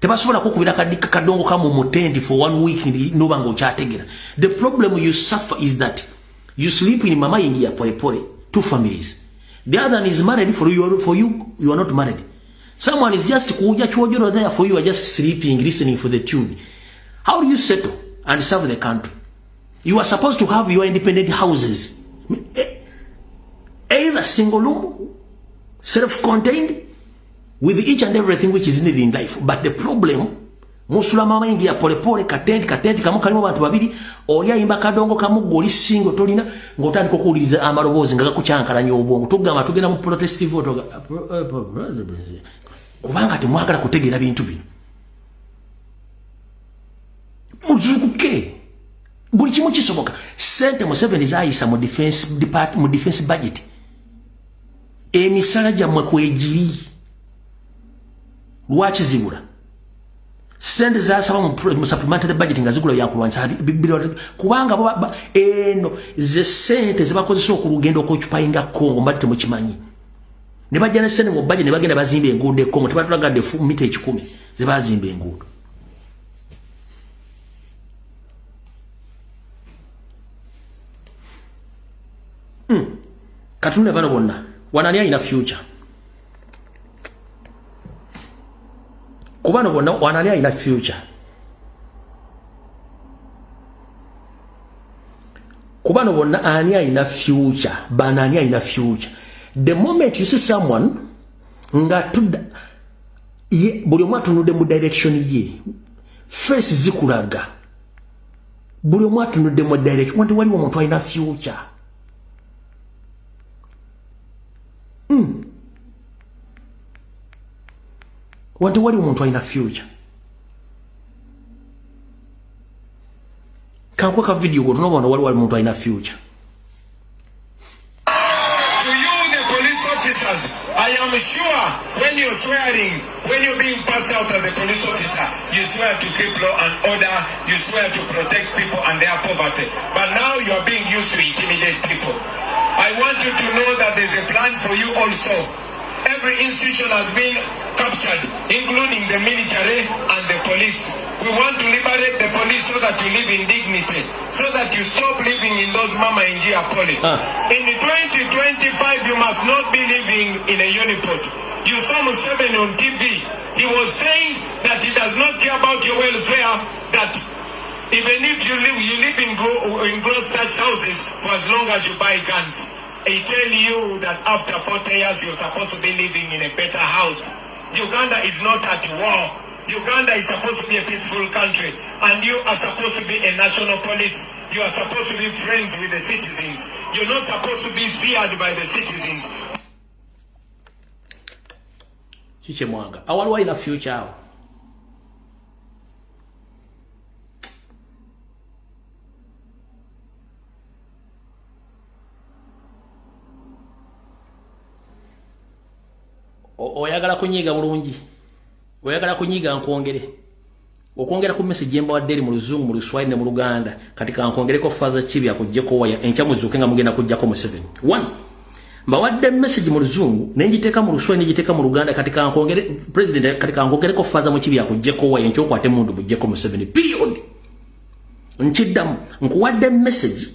tebasobola kukubira kadongo kamu mu tenti for 1 week noba nga okyategera. The problem you suffer is that you sleep in mama yingi ya pole pole, two families. The other one is married, for you you are not married. Someone is just kuja kyojolo there, for you are just sleeping, listening for the tune. How do you settle and serve the country? You are supposed to have your independent houses, either single room, self-contained, with each and everything which is needed in life. But the problem, musula mama ingi ya pole pole, katenti katenti kamu kalimu bantu babiri, oli ayimba kadongo kamu goli single tolina ng'otandika okuwuliriza amaloboozi nga gakucyankalanya obwongo. Tugamba tugenda mu protest vote kubanga temwagala kutegeera bintu bino. Muzuukuke. Buli kimu kisoboka. Sente Museveni zaayisa mu defense department, mu defense budget, emisala gyammwe kwegiri. Lwaki zibula? Sente zasaba mu supplementary budget nga zigula byakulwanyisa, kubanga eno ze sente zebakozesa okulugenda okwocupayinga Congo, mbadde temukimanyi. Ne bajja ne sente mu budget ne bagenda bazimba enguudo e Congo, tebatulagadde mita 100 ze bazimba enguudo. Katunule bano bonna wanani alina future? Ku bano bonna wanani alina future? Kubano bonna ani alina future? Bano ani alina future? The moment you see someone nga tudda, buli omu atunudde mu direction ye, face zikulaga buli omu atunudde mu direction wanti waliwo omuntu alina future. Wanti waliwo omuntu alina future. Kankuwe ka video go tunobona waliwo omuntu alina future. To you, the police officers, I am sure when you're swearing, when you're being passed out as a police officer, you swear to keep law and order, you swear to protect people and their poverty. But now you are being used to intimidate people. I want you to know that there's a plan for you also. Every institution has been captured, including the military and the police. We want to liberate the police so that you live in dignity, so that you stop living in those Mama Injia Poli. In 2025, you must not be living in a uniport. You saw Museveni on TV. He was saying that he does not care about your welfare, that even if you live in gross such houses for as long as you buy guns. He tell you that after 40 years, you're supposed to be living in a better house. Uganda is not at war. Uganda is supposed to be a peaceful country, and you are supposed to be a national police. You are supposed to be friends with the citizens. You're not supposed to be feared by the citizens. Chiche Mwanga, awaliwo alina future awo? Oyagala kunyiga bulungi, oyagala kunyiga nkwongere okwongera ku message embawadde eri mu Luzungu, mu Luswahili ne mu Luganda. Kati kankwongereko Father Kibi akuggyeko waya enkya muzuuke nga mugenda kuggyako Museveni. One, mbawadde message mu Luzungu ne ngiteeka mu Luswahili ne ngiteeka mu Luganda. Kati kankwongere president, kati kankwongereko Father Mukibi akuggyeko waya enkya okwate mundu muggyeko Museveni, period. Nkiddamu, nkuwadde message,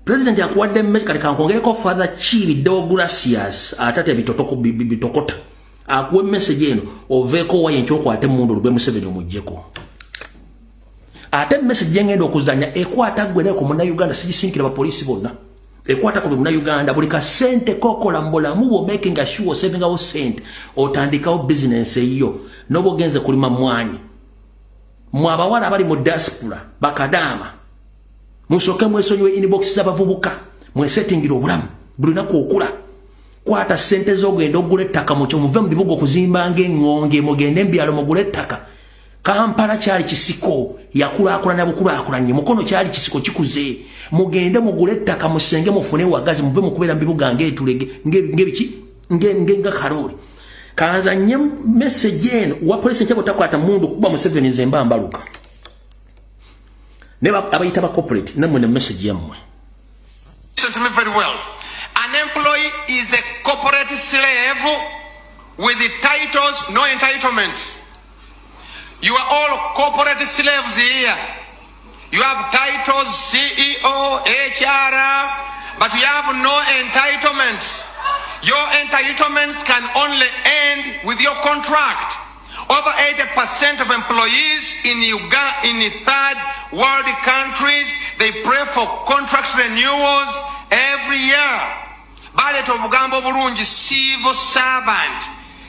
president akuwadde message. Kati kankwongereko Father Kibi Deogratias atatya bitotoko bitokota akuwe message eno oveeko waye nkyokwate mundu olugwe Museveni omuggyeko. Ate message engenda okuzanya ekwata ggwe naye ku Munnayuganda, sigisinkira bapoliisi bonna, ekwata ku buli Munnayuganda. Buli kasente kokola mu bulamu bwo, making sure savingawo sente, otandikawo business eyiyo n'oba ogenze kulima mmwanyi. Mwe abawala abali mu diaspora, bakadaama, musooke mwesonyiwe inbox z'abavubuka, mwesetingira obulamu. Buli lunaku okula, kwata sente z'ogenda ogula ettaka mukyo, muve mu bibuga okuzimba ng'eŋŋonge, mugende mu mugule ettaka. Kampala kyali kisiko, yakulaakulana bukulaakulanye. Mukono kyali kisiko, kikuze. Mugende mugule ettaka, musenge, mufune wagazi, muve mu kubeera mu bibuga ng'etulege ng'ebiki nga kalooli. Kanzanye message eno wa poliisi enkya bw'otakwata mundu kuba Museveni, nze mba mbaluka. Ne abayita ba corporate, nammwe ne message yammwe. Listen to me very well. An employee is a corporate slave with the titles, no entitlements. You are all corporate slaves here. You have titles, CEO, HR, but you have no entitlements. Your entitlements can only end with your contract. Over 80% of employees in Uganda, in the third world countries, they pray for contract renewals every year. Baleeta obugambo obulungi, civil servant.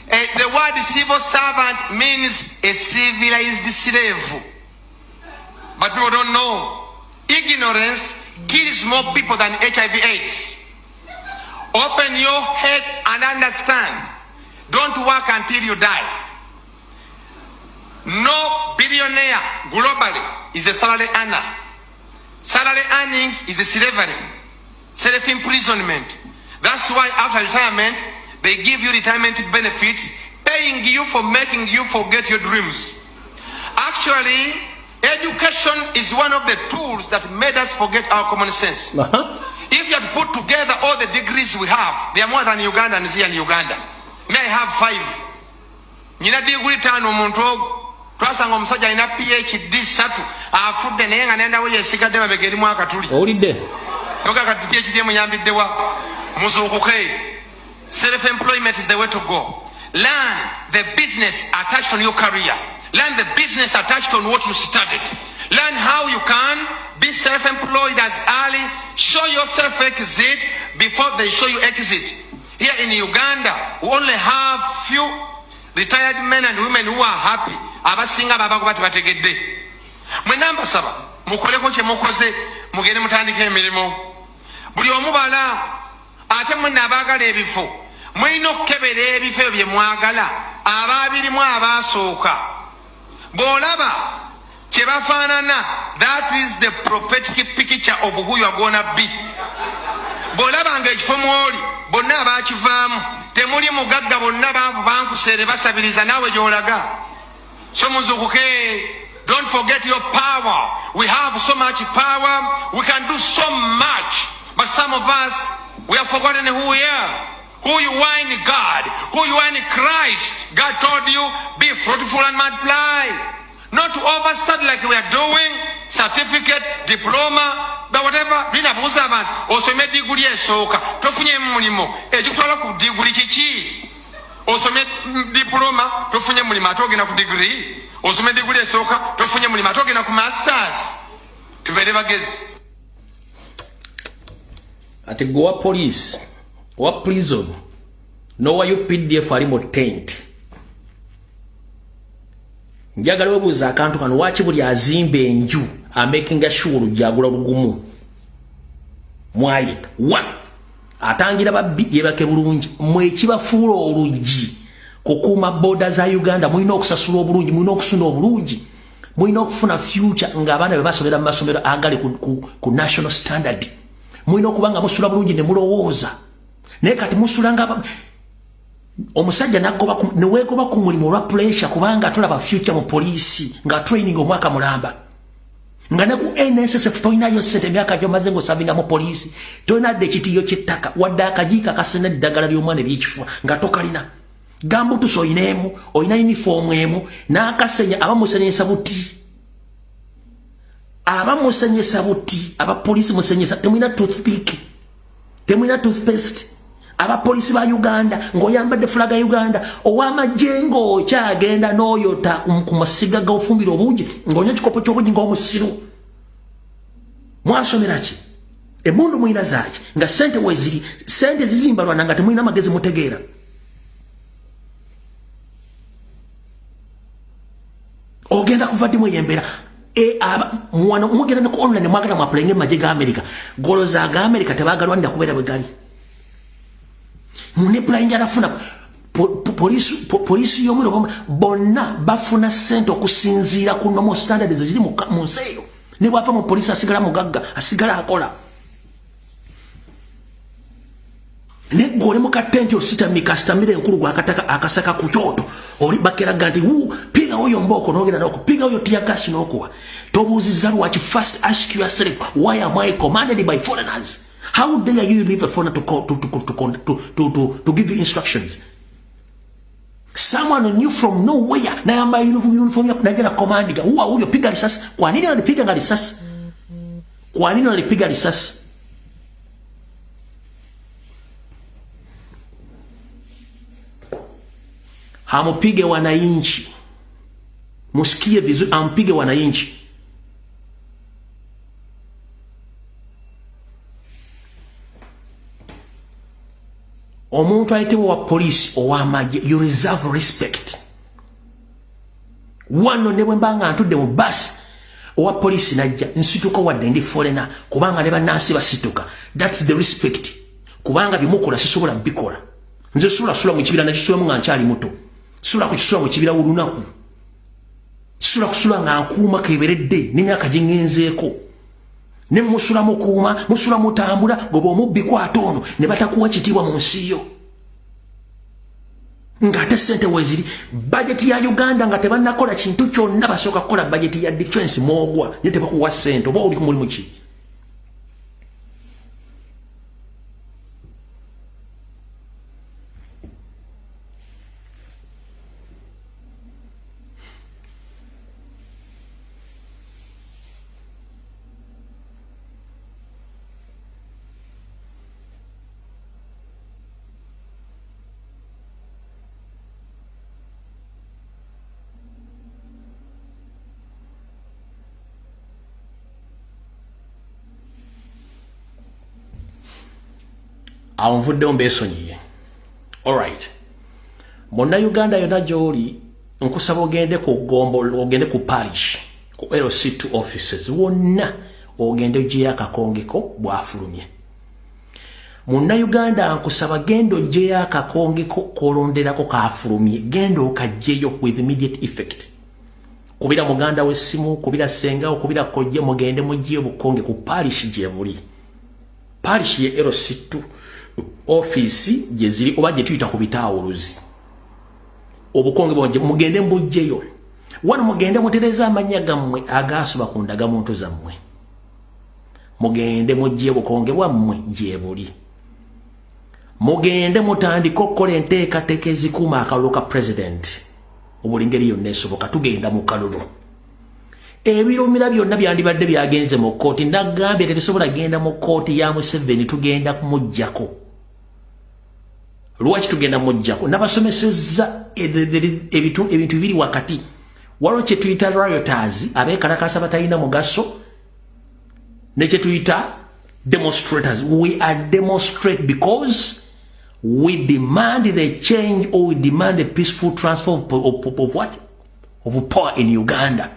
The word civil servant means a civilized slave. But people don't know. Ignorance kills more people than HIV AIDS. Open your head and understand. Don't work until you die. No billionaire globally is a salary earner. Salary earning is a slavery, self-imprisonment. That's why after retirement, they give you retirement benefits, paying you for making you forget your dreams. Actually, education is one of the tools that made us forget our common sense. If you have put together all the degrees we have, they are more than Ugandans here in Uganda. May I have five? Nina degree tano omuntu ogwo. Twasanga omusajja alina PhD ssatu afudde naye nga nendawo yesigadde mabega erimu akatuli. Owulidde? Yoga kati PhD emuyambidde wa? Muzuukuke. Self-employment is the way to go. Learn the business attached on your career. Learn the business attached on what you studied. Learn how you can be self-employed as early. Show yourself exit before they show you exit. Here in Uganda, we only have few retired men and women who are happy. Abasinga babakuba tebategedde. Mwenna mbasaba mukoleko kye mukoze, mugende mutandike emirimu. Buli omu bala, ate mwenna abaagala ebifo mulina okukebera ebifo ebyo bye mwagala, abaabirimu abaasooka. Bw'olaba kye bafaanana, that is the prophetic picture of who you are gonna be. Bw'olaba nga ekifo mw'oli bonna abaakivaamu temuli mugagga, bonna baavu, bankuseere, basabiriza, naawe gy'olaga. So muzukuke, don't forget your power. We have so much power, we can do so much, but some of us, we have forgotten who we are. Who you are in God, who you are in Christ. God told you, be fruitful and multiply. Not to overstudy like we are doing, certificate, diploma, but whatever. Binabuuza abantu, osome diguli esooka, tofunye mulimu, ekikutwala ku diguli kiki? Osome diploma, tofunye mulimu, ate ogenda ku degree. Osome diguli esooka, tofunye mulimu, ate ogenda ku masters. Tubeere bagezi. Ati gwe wa police, wa prison, n'owa UPDF ali mu tent. Njagala webuuza akantu kano: waki buli azimba enju amakinga sure oluggi agula lugumu? Mwayita one atangira babbi, yebake bulungi. Mwe ekibafuula oluggi kukuuma border za Uganda, mulina okusasula obulungi, mulina okusuna obulungi, mulina okufuna future ng'abaana be basomera mu masomero agali ku national standard, mulina okuba nga musula bulungi ne mulowooza. Naye kati musula nga omusajja nagoba neweegoba ku mulimu olwa pressure, kubanga tolaba future mu poliisi nga training omwaka mulamba, nga ne ku NSSF tolinayo ssente. Emyaka gyomaze ng'osavinga mu poliisi, tolina dde ekitiyo ky'ettaka, wadde akajiiko akasena eddagala ly'omwana ery'ekifuba nga tokalina. Gambutusi oyina emu, oyina uniform emu n'akasenya. Abamusenyesa buti, abamusenyesa buti, abapoliisi musenyesa, temulina toothpick, temulina toothpaste. Abapoliisi ba Uganda, ng'oyambadde flag ya Uganda, ow'amagye ng'okyagenda n'oyota ku masiga g'ofumbira obuugi, ng'onywa ekikopo ky'obuugi ng'omusiru. Mwasomera ki? Emundu mulina zaaki nga sente weziri? Sente zizimbalwana nga temulina magezi mutegeera. Ogenda kuva ddimu eyembeera wano, mugenda ne ku online, mwagala mwapulayinga emagye ga America. Goloza aga America tebagalwanira kubeera bwe gali munepulayinga. Arafuna poliisi y'omwiro, bonna bafuna sente okusinziira ku normal standards eziri mu nsi eyo. Ne bwava mu poliisi asigala mugagga, asigala akola. Negwe oli mukatenti ositamika, asitamire enkulu gwakataka akasaka ku kyoto. Oli bakeraga nti wu piga oyo mboko, nogenda nokupiga oyo tear gas nokuba. Tobuuziza lwaki. First ask yourself, why am I commanded by foreigners? How dare you leave a foreigner to give you instructions? Someone knew from nowhere nayamba uniform yako najana commandinga huwa huyo, piga risasi. Kwa nini walipiga nga risasi? Kwa nini walipiga risasi? Hamupige wananchi, musikie vizuri, ampige wananchi. Omuntu ayitibwa wa poliisi, ow'amagye, you reserve respect. Wano ne bwe mba nga ntudde mu basi, owa poliisi najja, nsituka wadde ndi foreigner, kubanga ne bannansi basituka. That's the respect, kubanga bimukola sisobola bikola nze. Sula sula mu kibira, nakisulamu nga nkyali muto. Sula kukisula mu kibira olunaku, sula kusula nga nkuuma keberedde n'emyaka gye ŋŋenzeeko ne musula mukuuma, musula mutambula goba omubbi kwata ono ne batakuwa kitiibwa mu nsi yo, ng'ate sente weziri. Bajeti ya Uganda nga tebannakola kintu kyonna, basooka kukola bajeti ya defense. Mwogwa naye tebakuwa sente, oba oli ku mulimu ki? Awo nvuddewo, mbeesonyiye. Alright, Munnayuganda yonna gy'oli, nkusaba ogende ku gombo, ogende ku parish, ku LC2 offices wonna, ogende ogyeyo akakongeko bwafulumye. Munnayuganda, nkusaba genda ogyeyo akakongeko kolonderako kafulumye, genda okagyeyo with immediate effect. Kubira muganda w'essimu, kubira ssenga, okubira kojje, mugende mugye obukonge ku parish gye buli. Parish ye LC2 office gye ziri, oba gye tuyita ku bitaawuluzi. Obukonge bwanje mugende mbugjeyo wano, mugende mutereze amannya gammwe agaasuba ku ndagamuntu zammwe, mugende mugye obukonge bwammwe gye buli, mugende mutandike okukola enteekateeka ezikuuma akalulu ka president obuli ngeri yonna esoboka. Tugenda mu kalulu. Ebirumira byonna byandibadde byagenze mu kkooti. Nagambye tetusobola genda mu kkooti ya Museveni, tugenda kumuggyako. Lwaki tugenda muggyako? Nabasomesezza ebintu bibiri wakati. Waliwo kye tuyita rioters, abeekalakasa batalina mugaso, ne kye tuyita demonstrators. We are demonstrate because we demand the change or we demand a peaceful transfer of what? Of power in Uganda.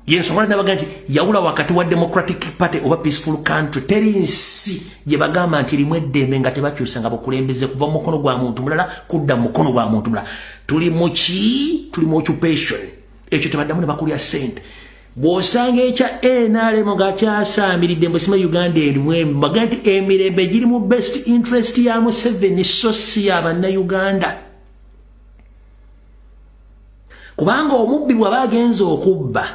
Yensonga nabaga nti yawula wakati wa Democratic Party oba peaceful country. Teri nsi gye bagamba nti erimu eddembe nga tebakyusa nga bukulembeze kuva mu mukono gwa muntu mulala kudda mu mukono gwa muntu mulala. Tuli muki? Tuli mu occupation. Ekyo tebaddamu ne bakulya ssente. Bw'osanga ekya NRM nga kyasaamiridde mbusima Uganda erimu, baga nti emirembe giri mu best interest ya Museveni, so si ya Bannayuganda, kubanga omubbi bw'aba agenze okubba,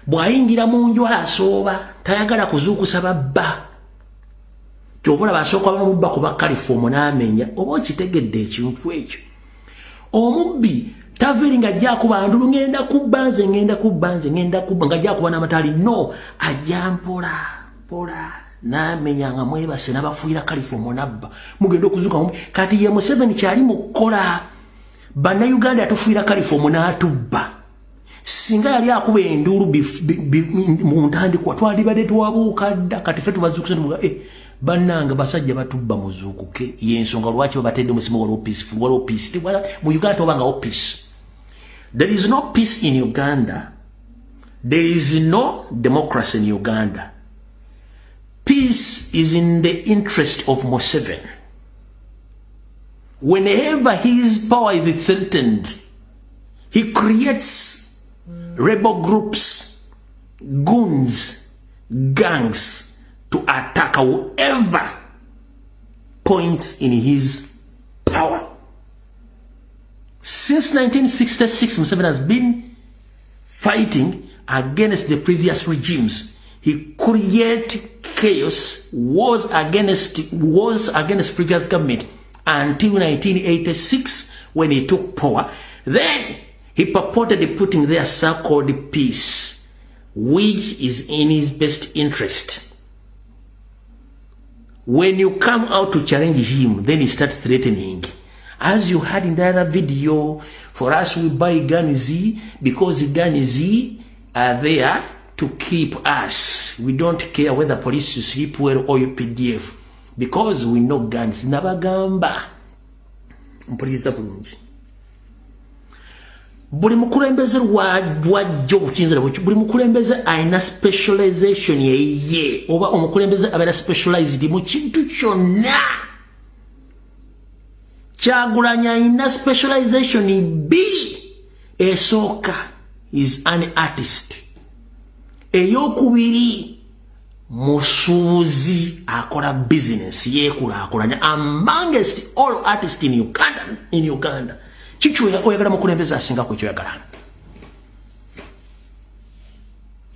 bw'ayingira mu nju asooba, tayagala kuzuukusa babba. Kyova olaba asooka bamubba ku bakalifuomu n'amenya. Oba okitegedde ekintu ekyo? Omubbi taveri nga ajja akuba ndulu, "Ngenda kubba nze, ngenda kubba nze, ngenda kubba," nga ajja akuba n'amataali. No, ajja mpola mpola n'amenya nga mwebase, n'abafuuyira kalifuomu n'abba, mugenda okuzuuka. Kati ye Museveni kyali mu kukola Bannayuganda, yatufuuyira kalifuomu n'atubba. Singa yali akuba enduulu mu ntandikwa, twalibadde twabuuka dda. Kati ffe tubazuukuse, eh, bannange, basajja batubba, muzuukuke. Yensonga lwaki babatedde musimu. Waliwo peaceful, waliwo peace mu Uganda? Tobangawo peace. There is no peace in Uganda. There is no democracy in Uganda. Peace is in the interest of Museveni. Whenever his power is threatened, he creates rebel groups, goons, gangs to attack whoever points in his power. Since 1966, Museveni has been fighting against the previous regimes. He created chaos, was against previous government until 1986 when he took power. Then he purported putting their so-called peace, which is in his best interest. When you come out to challenge him, then he start threatening. As you had in the other video, for us we buy guns because the guns are there to keep us. We don't care whether police sleep well or UPDF because we know guns. Nabagamba. Mpuliriza bulungi. Buli mukulembeze lwajja obukiyinza, buli mukulembeze alina specialization yeye, oba omukulembeze abeera specialized mu kintu kyonna. Kyagulanyi alina specialization bbiri. Esooka, is an artist. Eyokubiri, musuubuzi, akola business, yeekulaakulanya amongst all artist in Uganda. In Uganda kiki oyagala mukulembeze asingaku ekyoyagala?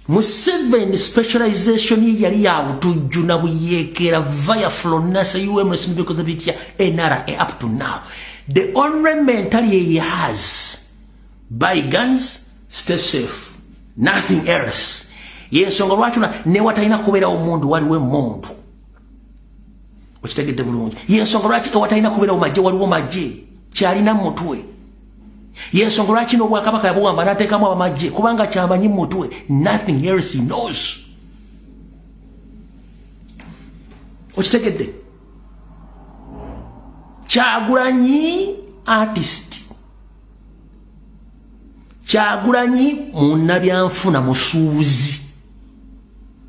Museveni specialization ye yali ya butujju na buyeekera via FRONASA, UMS, mbikoze bitya, NRA up to now. The only mentality he has, buy guns, stay safe, nothing else. Yensonga lwaki newatalina kubeerawo mundu waliwo emundu. Okitegedde bulungi? Yensonga lwaki ewatalina kubeerawo majje waliwo majje, kyalina mutwe. Yensonga lwaki n'obwakabaka yabuwamba n'ateekamu abamajje, kubanga kyamanyi mutwe, nothing else he knows. Okitegedde? Kyagulanyi artist, Kyagulanyi munnabyanfuna, musuubuzi,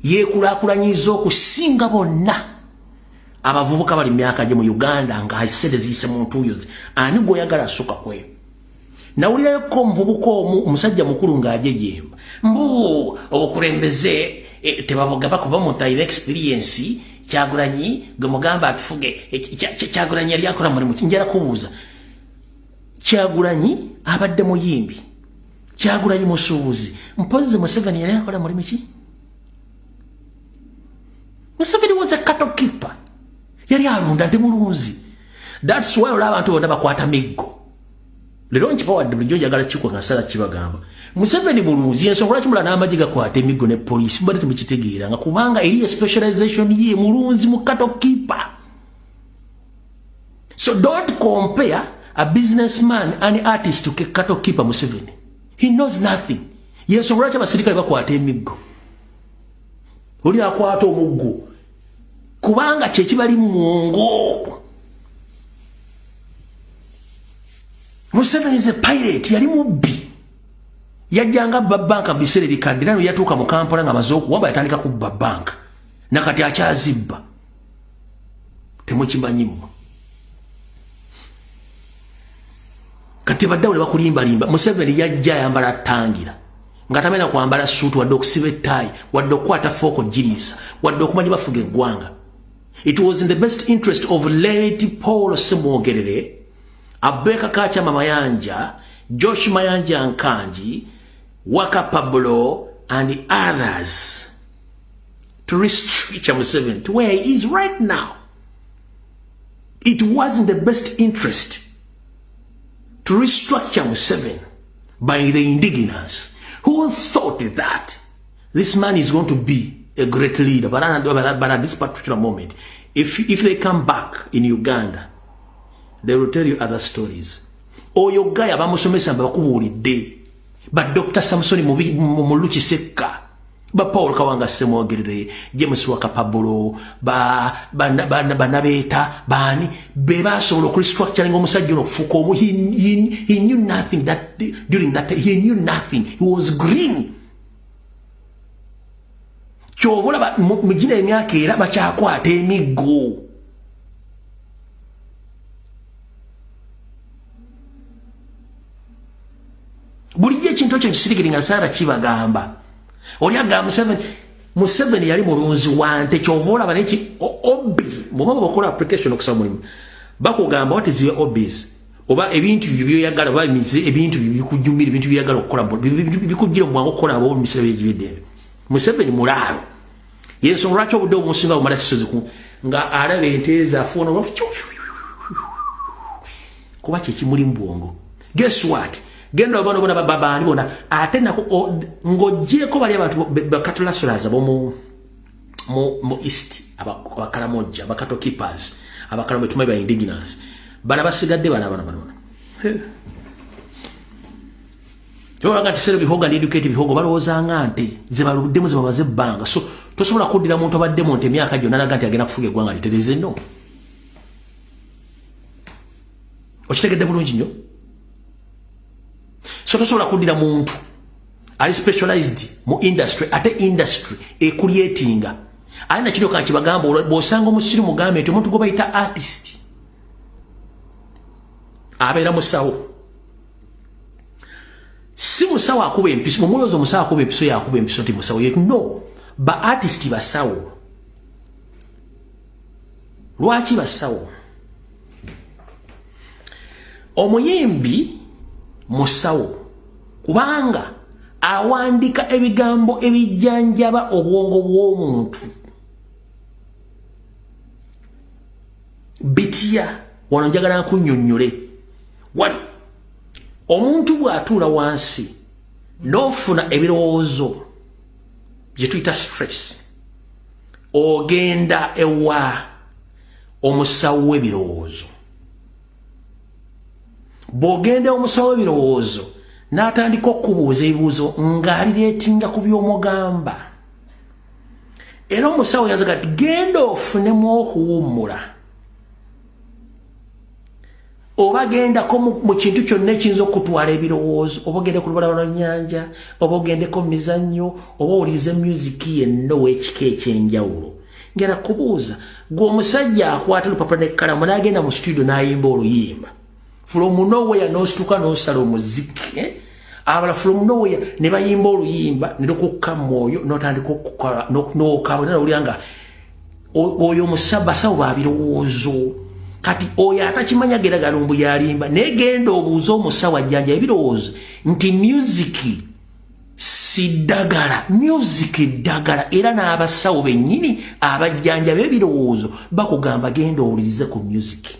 yeekulaakulanyiza okusinga bonna abavubuka bali myaka gye mu Uganda nga sente ziyise mu ntuuyo. Ani gweoyagala asukka kweyo? Nawulirayoko omuvubuka omu, omusajja mukulu, ng'ajejemba mbu obukulembeze tebabugaba kuba muntu alina experience. Kyagulanyi gwe mugamba atufuge, Kyagulanyi yali akola mulimu ki? Njala kubuuza, Kyagulanyi abadde muyimbi, Kyagulanyi musuubuzi, mpozi Museveni yali akola mulimu ki? Museveni was a cattle keeper, yali alunda nti mulunzi. That's why olaba abantu bonna bakwata miggo. Leero nkibawadde, bulijjo njagala kikwa nga sala kibagamba. Museveni mulunzi, ensonga lwaki mulala n'amagye gakwata emiggo ne poliisi mbadde temukitegeera, nga kubanga eri specialization ye mulunzi, mu cattle keeper. So don't compare a businessman, an artist, to cattle keeper Museveni. He knows nothing. Yensonga lwaki abasirikale bakwata emiggo, oli akwata omuggo kubanga kyekibali mu mwongo. Museveni is a pirate, yali mubbi, yajjanga abba banka mu biseera ebikadde, era yatuuka mu Kampala nga amaze okuwamba, yatandika kubba banka, nakati akyazibba. Temukimanyimu. Kati baddawo ne bakulimbalimba. Museveni yajja ayambala tangira, nga tamena kwambala suutu, wadde okusiba ettaayi, wadde okukwata fooko giriisa, wadde okumanya bafuga eggwanga. It was in the best interest of late Paul Semwogerere, Abeka Kachama Mayanja, Josh Mayanja Nkangi, Waka Pablo and others to restrict Museveni to where he is right now. It was in the best interest to restructure Museveni by the indigenous who thought that this man is going to be a great leader. But at this particular moment, if they come back in Uganda, they will tell you other stories. Oyo guy bamusomesa, bakubuulidde, ba Dr. Samson Muluki Sekka, ba Paul Kawanga Semwogerere, James Wakapabolo, ba banabeeta baani be basobola okurestructuring omusajja ono okufuuka omu. He knew nothing that during that he knew nothing, he was green. Kyova olaba mu gino emyaka era bakyakwata emiggo. Bulijjo ekintu ekyo kisirikiri nga saara kibagamba. Oli agamba Museveni, Museveni yali mulunzi wante. Kyova olaba neki hobby, bwoba bakola application okusaba mulimu, bakugamba, "What is your hobbies?" oba ebintu byo byoyagala, oba ebintu bikujumira, ebintu byeyagala okukola, bikujjira mubwangu okukola abo mubiseera byegibiddebyo. Museveni mulaalo, yensonga lwaki obudde obumusinga bumala kisozi nga alaba ente zaffe ono, kuba kyekimuli mu bwongo. Guess what, genda obana bona babaani bona, ate nako ng'ogyeko bali abantu bakatulasulaza bomu mu east, abakalamojja, abacattle keepers, abakalamoja, tumanyi ba indigenous bana basigadde bana bana bana. Tolanga nti sero bihoga ndi educate bihogo, balowoozanga nte ze baluddemu, ze bamaze ebbanga. So tosobola kuddira muntu abadde mu nte emyaka gyonna naga nti agenda kufuga eggwanga litereze. No, okitegedde bulungi nnyo. So tosobola kuddira muntu ali specialized mu industry, ate industry ecreatinga. Ate nakino kankibagamba, bw'osanga omusiru mugambe nti omuntu gwe bayita artist abeera musawo, si musawo akuba empiso. Mumulowooza omusawo akuba empiso yakuba empiso nti musawo. No, ba artist basawo. Lwaki basawo? Omuyimbi musawo kubanga awandika ebigambo ebijjanjaba obwongo bw'omuntu. Bitya? Wano njagala nkunnyonnyole. Wano omuntu bw'atuula wansi n'ofuna ebirowoozo gye tuyita stress, ogenda ewa omusawo w'ebirowoozo. Bw'ogenda omusawo w'ebirowoozo n'atandika okubuuza ebibuuzo ng'alirelatinga ku by'omugamba, era omusawo yazaga ti genda ofunemu okuwummula. Oba gendako mu kintu kyonna ekiyinza okutwala ebirowoozo, oba ogende ku lubalama lwa nnyanja, oba ogendeko mu mizannyo, oba owulirize myuziki yenna ow'ekika eky'enjawulo. Ngenda kubuuza, gwe omusajja akwata olupapula n'ekkalamu n'agenda mu situdiyo n'ayimba oluyimba from nowhere, n'osituka n'osala omuziki, eh? Abala from nowhere ne bayimba oluyimba ne lukukka mu mwoyo, n'otandika okukola n'okaaba n'owulira nga oyo basawo ba birowoozo. Kati oyo atakimanya gera galumbu yalimba, naye genda obuuze omusawo ajjanja ebirowoozo nti music si ddagala. Music ddagala, era n'abasawo bennyini abajjanja b'ebirowoozo bakugamba genda owulirize ku music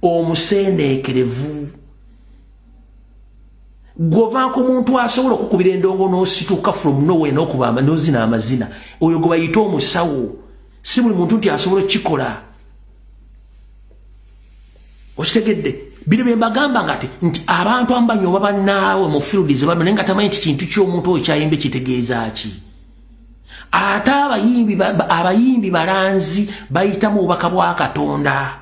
omusendeekerevu. Gwova ku muntu asobola okukubira endongo n'osituka from nowhere n'okuba n'ozina amazina, oyo gwe bayita omusawo. Si buli muntu nti asobola okukikola. Okitegedde? Bino bye mbagamba nga nti abantu abamu bannaawe mu field ze bano, naye nga tamanyi nti kintu ky'omuntu oyo kyayimba kitegeeza ki. Ate abayimbi balanzi, bayitamu obubaka bwa Katonda.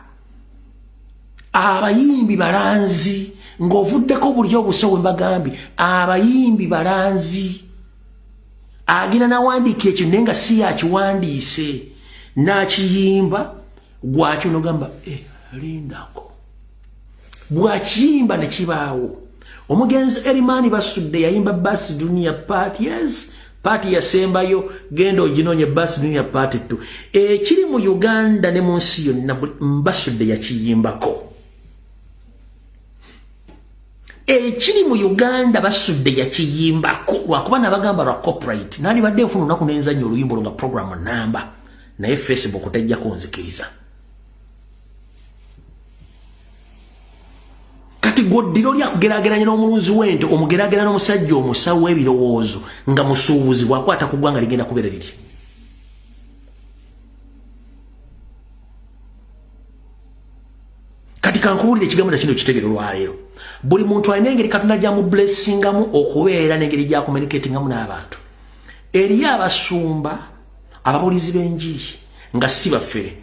Abayimbi balanzi, ng'ovuddeko buli obusawo mbagambye, abayimbi balanzi. Agenda nawandiika ekyo naye nga si yakiwandiise, n'akiyimba gwakyo nogamba, eh, lindako. Bwakiyimba ne kibaawo. Omugenzi Erimaani Basudde yayimba Basi Dunia Part, yes, part yasembayo, genda oginonye, Basi Dunia Part 2. Ekiri mu Uganda ne mu nsi yonna, Mbasudde yakiyimbako. Ekiri mu Uganda Basudde yakiyimbako, lwakuba nabagamba lwa copyright. Nandibadde nfuna olunaku nenzanya oluyimba olwo nga program namba, naye Facebook tejja kunzikiriza. Kati gwoddiro lyakugeraageranya n'omulunzi w'ente, omugeraageranya n'omusajja omusawo w'ebirowoozo nga musuubuzi, bw'akwata ku ggwanga ligenda kubeera litya? Kati kankubuulira ekigambo na kino kitegere olwaleero. Buli muntu alina engeri Katonda gyamublessingamu okubeera n'engeri gyakommunicatingamu n'abantu. Eriyo abasumba, ababuulizi b'enjiri nga si baffere,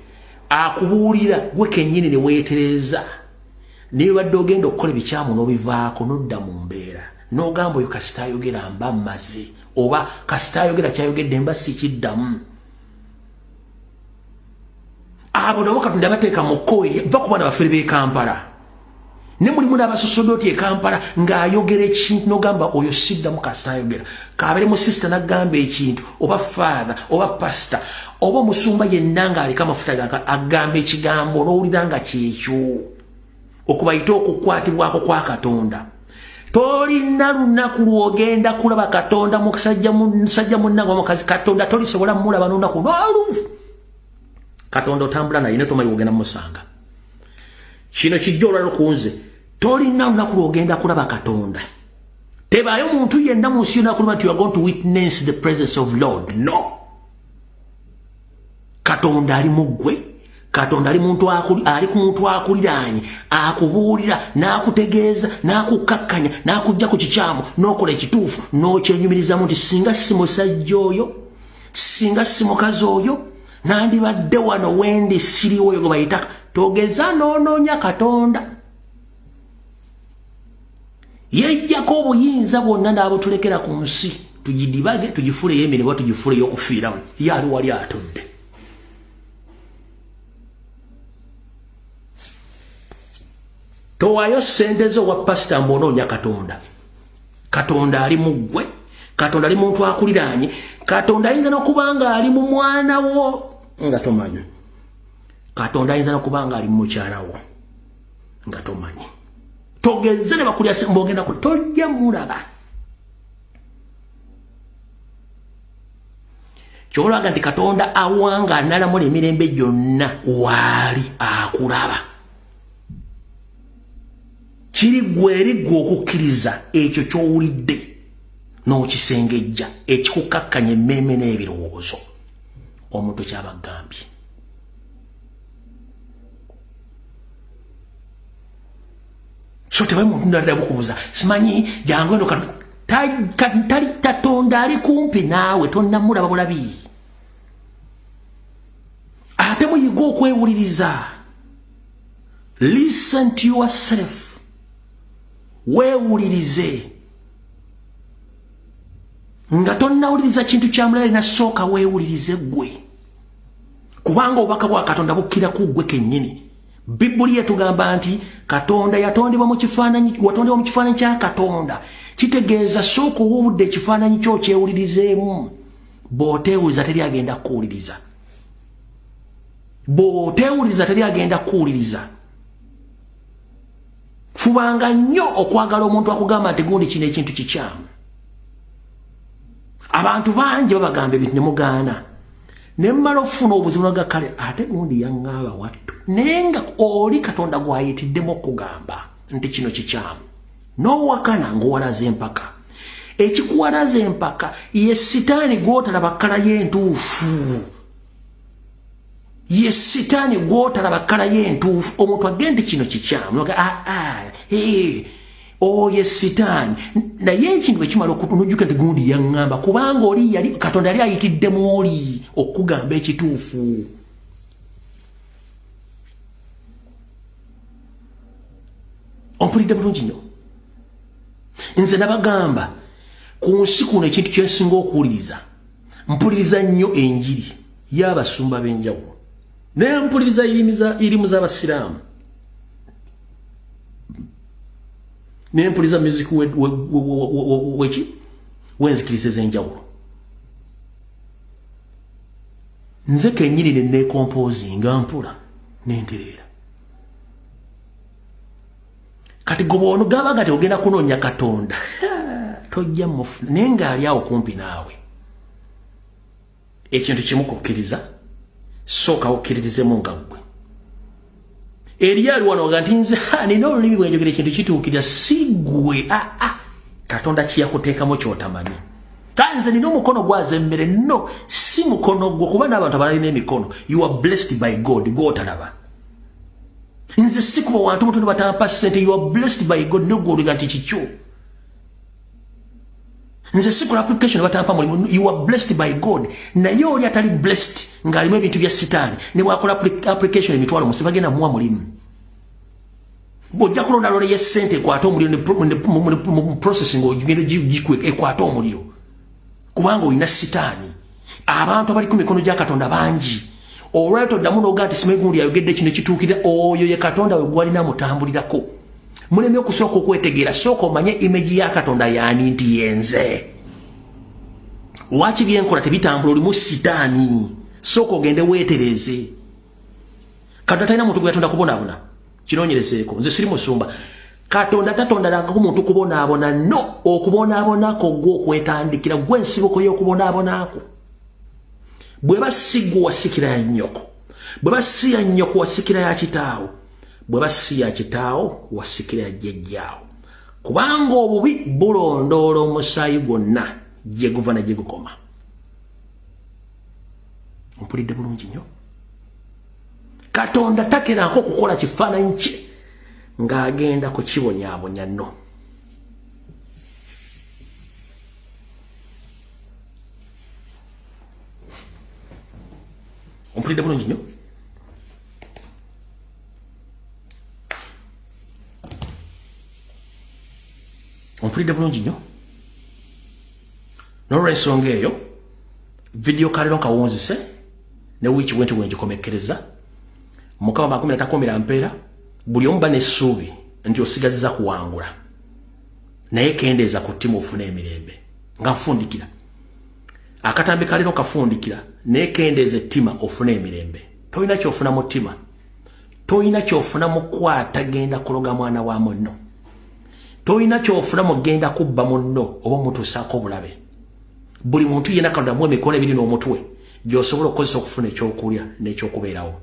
akubuulira gwe kennyini ne weetereza, naye badde ogenda okukola ebikyamu n'obivaako n'odda mu mbeera n'ogamba, oyo kasita ayogera mba mmaze, oba kasita ayogera kyayogedde mba sikiddamu. Abo nabo Katonda bateeka mu kkowe. Va ku baana bafere b'e Kampala, ne mulimu n'abasosodoti e Kampala ng'ayogera ekintu n'ogamba, oyo siddamu, kasita ayogera. Kaabere mu sisita n'agamba ekintu, oba father, oba pasita, oba omusumba yenna ng'aliko amafuta gaka, agamba ekigambo n'owulira nga kyekyo okubayita okukwatibwako kwa Katonda. Tolina lunaku lwogenda kulaba Katonda. Musajja munnange, omukazi, Katonda tolisobola mulaba n'olunaku n'olumu. Katonda otambula naye, ne tomanyi wogenda musanga. Kino kijja olwaliro kunze. Tolina lunaku lwogenda kulaba Katonda. Tebaayo muntu yenna mu nsi yonna kulaba nti you are going to witness the presence of Lord. No, Katonda ali mu ggwe. Katonda ali muntu ali ku muntu akuliraanye, akubuulira n'akutegeeza n'akukkakkanya n'akujja ku kikyamu n'okola ekituufu n'okyenyumirizamu nti singa si musajja oyo, singa si mukazi oyo, nandibadde wano wendi siriwo. Oyo gwe bayita togeza n'onoonya Katonda. Yejjako obuyinza bwonna n'abutulekera ku nsi tugidibage, tugifuule ey'emirimu oba tugifuule ey'okufiiramu. Ye ali wali atudde. Towaayo ssente zo wa pasita mbu onoonya Katonda. Katonda ali mu ggwe. Katonda ali muntu akuliraanye. Katonda ayinza n'okuba nga ali mu mwana wo nga tomanyi. Katonda ayinza n'okuba nga ali mu mukyala wo nga tomanyi. Togeze ne bakulya mbogenda ku tojja mulaba. Kyolaga nti Katonda awanga nalamula emirembe gyonna waali akulaba. Kiri gwe eri gwe okukkiriza ekyo ky'owulidde n'okisengejja, ekikukakkanya emmeeme n'ebirowoozo omuntu kyabagambye. So tebayi muntu ndala bukubuza simanyi jangu eno. Tali Katonda ali kumpi naawe, tonnamulaba bulabi. Ate muyiga okwewuliriza. Listen to yourself. Weewulirize. Nga tonnawuliriza kintu kya mulala nasooka weewulirize ggwe. Kubanga obubaka bwa Katonda bukkira ku ggwe kennyini. Bibuli etugamba nti Katonda yatondebwa mu kifaananyi, watondebwa mu kifaananyi kya Katonda. Kitegeeza sooka owa obudde ekifaananyi kyo okyewulirizeemu. Bw'oteewuliza teri agenda kukuwuliriza. Bw'oteewuliriza teri agenda kukuwuliriza. Fubanga nnyo okwagala omuntu akugamba nti gundi kino ekintu kikyamu. Abantu bangi babagamba ebintu ne mugaana. Ne mmala okufuna obuzibu naga kale ate gundi yaŋŋamba wattu. Naye nga oli Katonda gw'ayitiddemu okugamba nti kino kikyamu. N'owakana ng'owalaza empaka. Ekikuwalaza empaka ye sitaani gw'otalaba kkala ye entuufu. Ye sitaani gw'otalaba kkala ye entuufu. Omuntu agende kino kikyamu. Oyo sitaani. Naye ekintu bwe kimala okunujjuka nti gundi yaŋŋamba kubanga oli yali Katonda yali ayitiddemu oli okugamba ekituufu. Ompulidde bulungi nnyo. Nze nabagamba ku nsi kuno ekintu kye nsinga okuwuliriza, mpuliriza nnyo enjiri y'abasumba b'enjawulo, ne mpuliriza irimu z'abasiraamu, ne mpuliriza music weki w'enzikiriza ez'enjawulo. Nze kennyini ne neekompozinga mpula ne ntereera. Kati gwe bw'onogamba nga ogenda kunoonya Katonda, tojja mufuna, naye ng'ali awo kumpi naawe. Ekintu kimu kukkiriza, sooka okkiririzemu nga ggwe. Eriyo ali wano nga nti nze nina olulimi bwe njogera ekintu kituukirira, si ggwe, Katonda kye yakuteekamu ky'otamanyi. Nze nina omukono gwaza emmere, no, si mukono gwo, kuba n'abantu abalina emikono. You are blessed by God, gw'otalaba. Nze sikuba wantu mutono batampa ssente, you are blessed by God, ne gw'oliga nti kikyo. Nze sikola application batampa mulimu, you are blessed by God. Naye oli atali blessed ng'alimu ebintu bya sitaani, ne bw'akola application emitwalo musi bagenda muwa mulimu. Bw'ojja kulonda lole y'essente ekwate omuliro mu processing ogenda ekwate omuliro. Kubanga olina sitaani. Abantu abali ku mikono gya Katonda bangi. Olwaleero toddamu n'ogaa nti simanyi gundi ayogedde kino ekituukirira, oyo ye Katonda we gwalina amutambulirako. Muleme okusooka okwetegeera, sooka omanye image ya Katonda y'ani nti yenze. Lwaki byenkola tebitambula, olimu sitaani. Sooka ogende weetereeze. Katonda talina muntu gwe yatonda kubonaabona. Kinoonyerezeeko, nze siri musumba. Katonda tatondalangako muntu kubonaabona, no, okubonaabonako gwe okwetandikira, gwe ensibuko y'okubonaabonako. Bweba si gwe wasikira ya nnyoko, bweba si ya nnyoko wasikira ya kitaawo, bweba si ya kitaawo wasikira ya jjajjaawo. Kubanga obubi bulondoola omusaayi gwonna gye guva ne gye gukoma. Ompulidde bulungi nnyo. Katonda takerako okukola kifaananyi kye ng'agenda kukibonyaabonya nno. Ompulidde bulungi nnyo. Ompulidde bulungi nnyo. N'olwensonga eyo vidiyo kalero nkawunzise ne wiiki bwenti bwengikomekkereza. Mukama makumira takomera mpeera, buli omu ba n'essuubi nti osigazza kuwangula, naye kendeeza ku ttimu ofune emirembe. Nga nfundikira akatambi kalero kafundikira, naye kendeeza ettima ofune emirembe. Tolina kyofuna mu ttima, tolina kyofuna mu kukwata genda kuloga mwana wa munno, tolina kyofuna mu genda kubba munno oba omutuusaako obulabe. Buli muntu yenna Katonda amuwa emikono ebiri n'omutwe gy'osobola okukozesa okufuna ekyokulya n'ekyokubeerawo.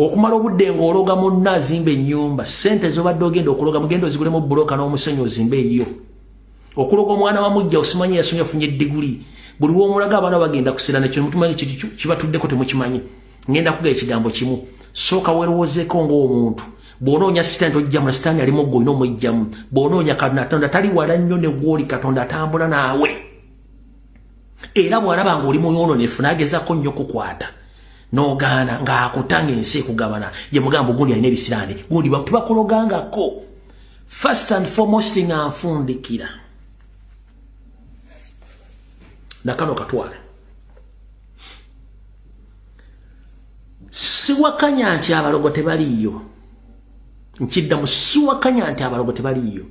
Okumala obudde ng'ologa munno azimba ennyumba, ssente z'obadde ogenda okuloga mugenda ozigulemu bbulooka n'omusenyu ozimbe eyiyo. Okuloga omwana wa mujja osimanyi yasomye afunye diguli, buli w'omulaga abaana bagenda kusira nekyo mutumanyi kibatuddeko temukimanyi. Ngenda kuga ekigambo kimu, sooka weerowoozeeko ng'omuntu. Bw'onoonya sitaani tojjamu, na sitaani alimu ggwe olina omwejjamu. Bw'onoonya Katonda tali wala nnyo ne gw'oli, Katonda atambula naawe. Era bw'alaba ng'oli muyoononefu n'agezaako nnyo okukwata, N'ogaana ng'akutanga ensi ekugabana gye mugamba gundi alina ebisiraani gundi tebakulogangako. First and foremost nga nfundikira nakano katwale, siwakanya nti abalogo tebaliiyo, nkiddamu, siwakanya nti abalogo tebaliiyo,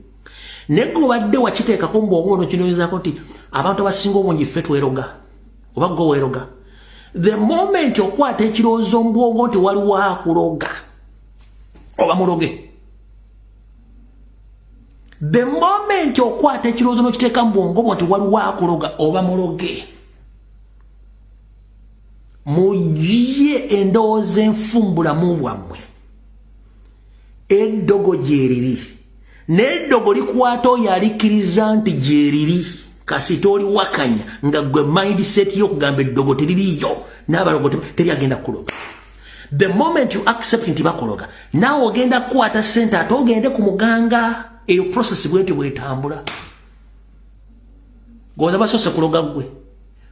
naye gwe obadde wakiteekako mbu oba onokinoonyezako nti abantu abasinga obungi ffe tweroga oba gwe weeroga. The moment okwata ekirowoozo mu bwongo nti waliwo akuloga oba muloge, the moment okwata ekirowoozo n'okiteeka mu bwongo bwo nti waliwo akuloga oba muloge, mugye endowooza enfu mu bulamu bwammwe. Eddogo gyeriri, n'eddogo likwata oyo alikkiriza nti gyeriri. Kasita oliwakanya nga gwe mindset y'okugamba eddogo teririiyo n'abalogo teri agenda kukuloga. The moment you accept nti bakuloga, naawe ogenda kukwata ssente ate ogende ku muganga. Eyo process bwetyo bwetambula. Goza basoose kuloga ggwe,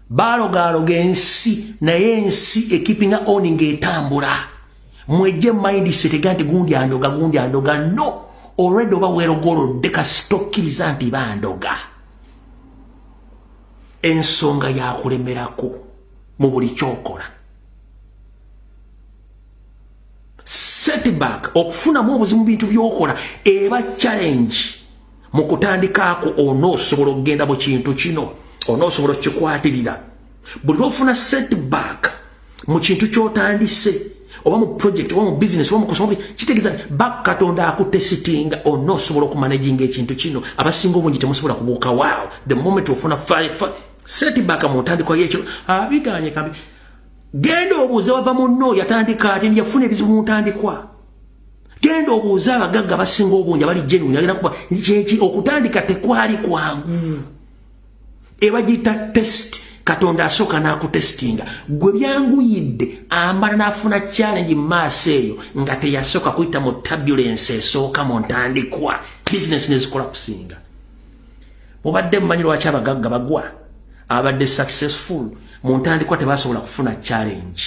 balogaaloga ensi, naye ensi ekeepinga on ng'etambula. Mwejje mindset ega nti gundi andoga, gundi andoga. No, already oba weerogolodde kasita okkiriza nti bandoga. Ensonga yakulemerako mu buli kyokola, setback, okufunamu obuzibu mu bintu byokola eba challenge mu kutandikaako. Onoosobola okugenda mu kintu kino, onoosobola okukikwatirira. Buli lwofuna setback mu kintu kyotandise oba mu project oba mu business oba mu kusoma, kitegeeza nti ba Katonda akutesitinga onoosobola okumanaginga ekintu kino. Abasinga obungi temusobola kubuuka waawo. The moment ofuna setback mu ntandikwa y'ekyo, abiganye kambi, genda obuuze wava munno yatandika ati yafuna ebizibu mu ntandikwa. Genda obuuze abagagga abasinga obungi abali genuine, agenda kuba kyeki okutandika tekwali kwangu. Eba giyita test. Katonda asooka n'akutestinga gwe byanguyidde, amala n'afuna challenge mu maaso eyo nga teyasooka kuyita mu turbulence esooka mu ntandikwa, business nezicollapsinga. Mubadde mumanyi lwaki abagagga bagwa abadde successful mu ntandikwa tebasobola kufuna challenge?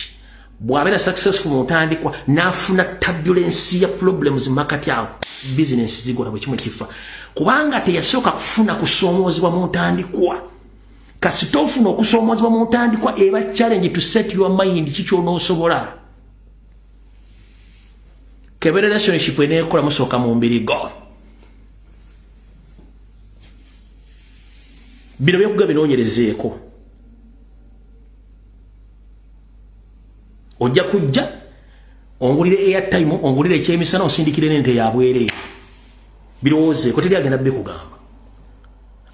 Bw'abeera successful mu ntandikwa n'afuna turbulence ya problems makati awo, business zigwa, bwe kimu kifa, kubanga teyasooka kufuna kusoomoozebwa mu ntandikwa. Kasita ofuna okusoomoozebwa mu ntandikwa, eba challenge to set your mind kikyonoosobola. Kebe relationship eneekola musooka mu mbirigo. Bino byekuga binoonyerezeeko. Ojja kujja ongulire airtime, ongulire ekyemisana, osindikire n'ente yabwereere. Birowoozeeko, teri agenda bikugamba.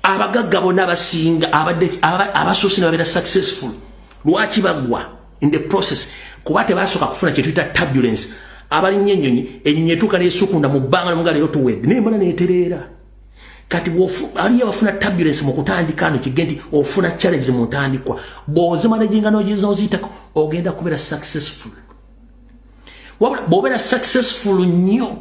Abagagga bonna abasinga abasoose ne babeera successful, lwaki bagwa in the process? Kuba tebasooka kufuna kyetuyita turbulence. Abalinnya ennyonyi, ennyonyi etuuka nesukunda mu bbanga nomuga leero tuwedde, naye mala netereera. Kati aliyo abafuna turbulence mu kutandika no kige nti ofuna challenges mu ntandikwa, bw'ozimanaginga n'oziyitako ogenda kubeera successful. Wabula bw'obeera successful nnyo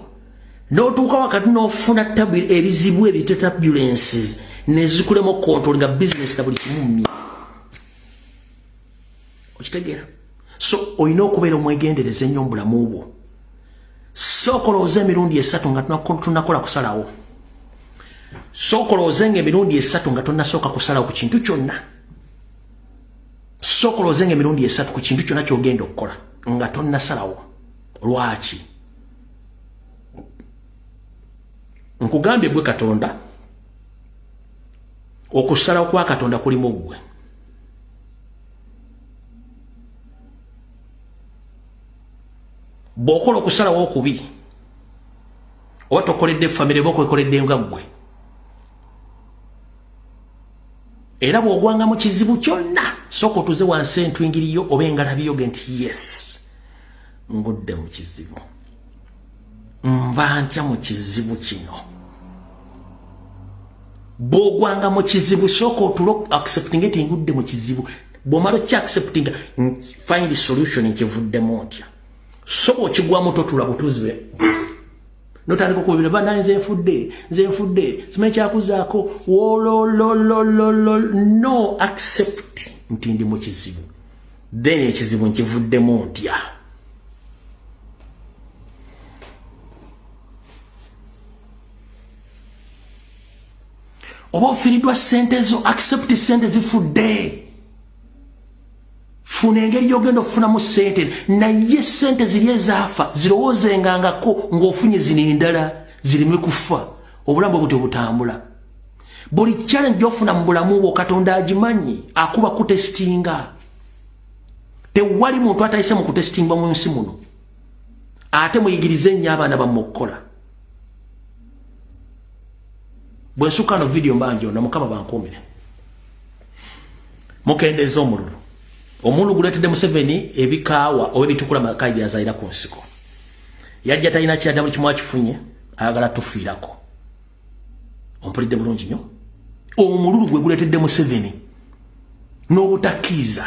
n'otuuka wakati n'ofuna ebizibu ebyo, turbulences nezikulema control nga business na buli kimu mmye, okitegeera? So olina okubeera omwegendereza ennyo mu bulamu bwo. Sooka olowooza emirundi 3 nga tunakola kusalawo. Sooka olowooze nga emirundi 3 nga tonnasooka kusalawo ku kintu kyonna. Sooka olowooze nga emirundi 3 ku kintu kyonna ky'ogenda okukola nga tonnasalawo. Lwaki nkugambye gwe Katonda? Okusalawo kwa Katonda kulimu ggwe. Bw'okola okusalawo okubi, oba tokoledde famire, oba okwekoledde nga ggwe. Era bw'ogwanga mu kizibu kyonna, sooka otuze wansi entwingiriyo oba engalabiyo ge nti, "Yes, ngudde mu kizibu, nva ntya mu kizibu kino?" Bw'ogwanga mu kizibu, sooka otulo accepting nti ngudde mu kizibu. Bw'omala okya acceptinga, find solution, nkivuddemu ntya? So bw'okigwamu totula butuzibe notandika okubira bana, "Nze nfudde, nze nfudde, simanyi kyakuzaako wolololololo." No, accept nti ndi mu kizibu. Then ekizibu nkivuddemu ntya? Oba ofiiriddwa ssente zo, accept ssente zifudde. Funa engeri gy'ogenda okufunamu ssente, naye ssente ziri ezaafa zirowoozengangako ng'ofunye zino endala zireme kufa. Obulamu bwe butyo butambula. Buli challenge gy'ofuna mu bulamu bwo Katonda agimanyi, akuba kutestinga. Tewali muntu atayise mu kutestingwa mu nsi muno. Ate muyigirize nnyo abaana bammwe okukola. Bwe nsukka no vidiyo mba ngyona, Mukama bankuumire. Mukendeeze omululu. Omululu guleetedde Museveni ebikaawa oba ebitukula makayi by'azaalira ku nsiko. Yajja talina kyadda, buli kimu akifunye, ayagala tufiirako. Ompulidde bulungi nnyo? Omululu gwe guleetedde Museveni n'obutakkiriza.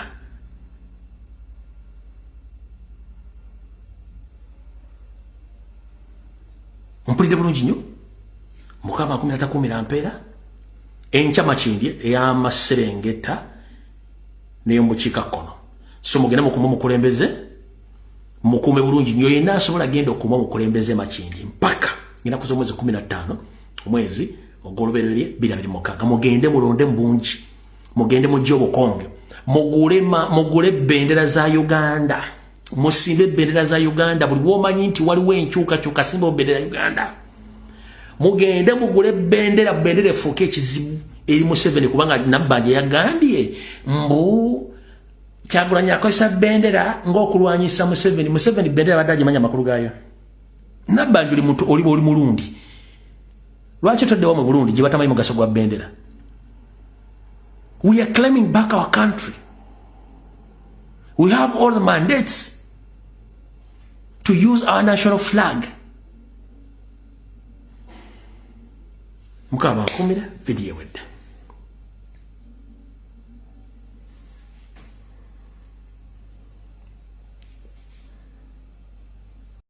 Ompulidde bulungi nnyo? Mukama akumira takuumira mpeera. Enkya Makindye ey'amaserengeta n'ey'omubukiikakkono. So mugende mukuume omukulembeze, mukuume bulungi nnyo. Yenna asobola genda okuuma omukulembeze Makindye mpaka ennaku z'omwezi 15 omwezi ogw'olubereberye 2026. Mugende mulonde mu bungi, mugende mujje obukonge, mugule bendera za Uganda, musimbe bendera za Uganda. Buli womanyi nti waliwo enkyukakyuka, simba bendera ya Uganda. Mugende mugule bendera, bendera efuuke ekizibu eri Museveni, kubanga Nabbanja yagambye mbu Kyagulanyi akozesa bendera ng'okulwanyisa Museveni. Museveni bendera abadde agimanya amakulu gaayo. Nabbanja oli muntu oli oli mulundi, lwaki otaddewo mu Burundi gye batamanyi mugaso gwa bendera? We are claiming back our country. We have all the mandates to use our national flag. Mukama akumira, vidiyo ewedde.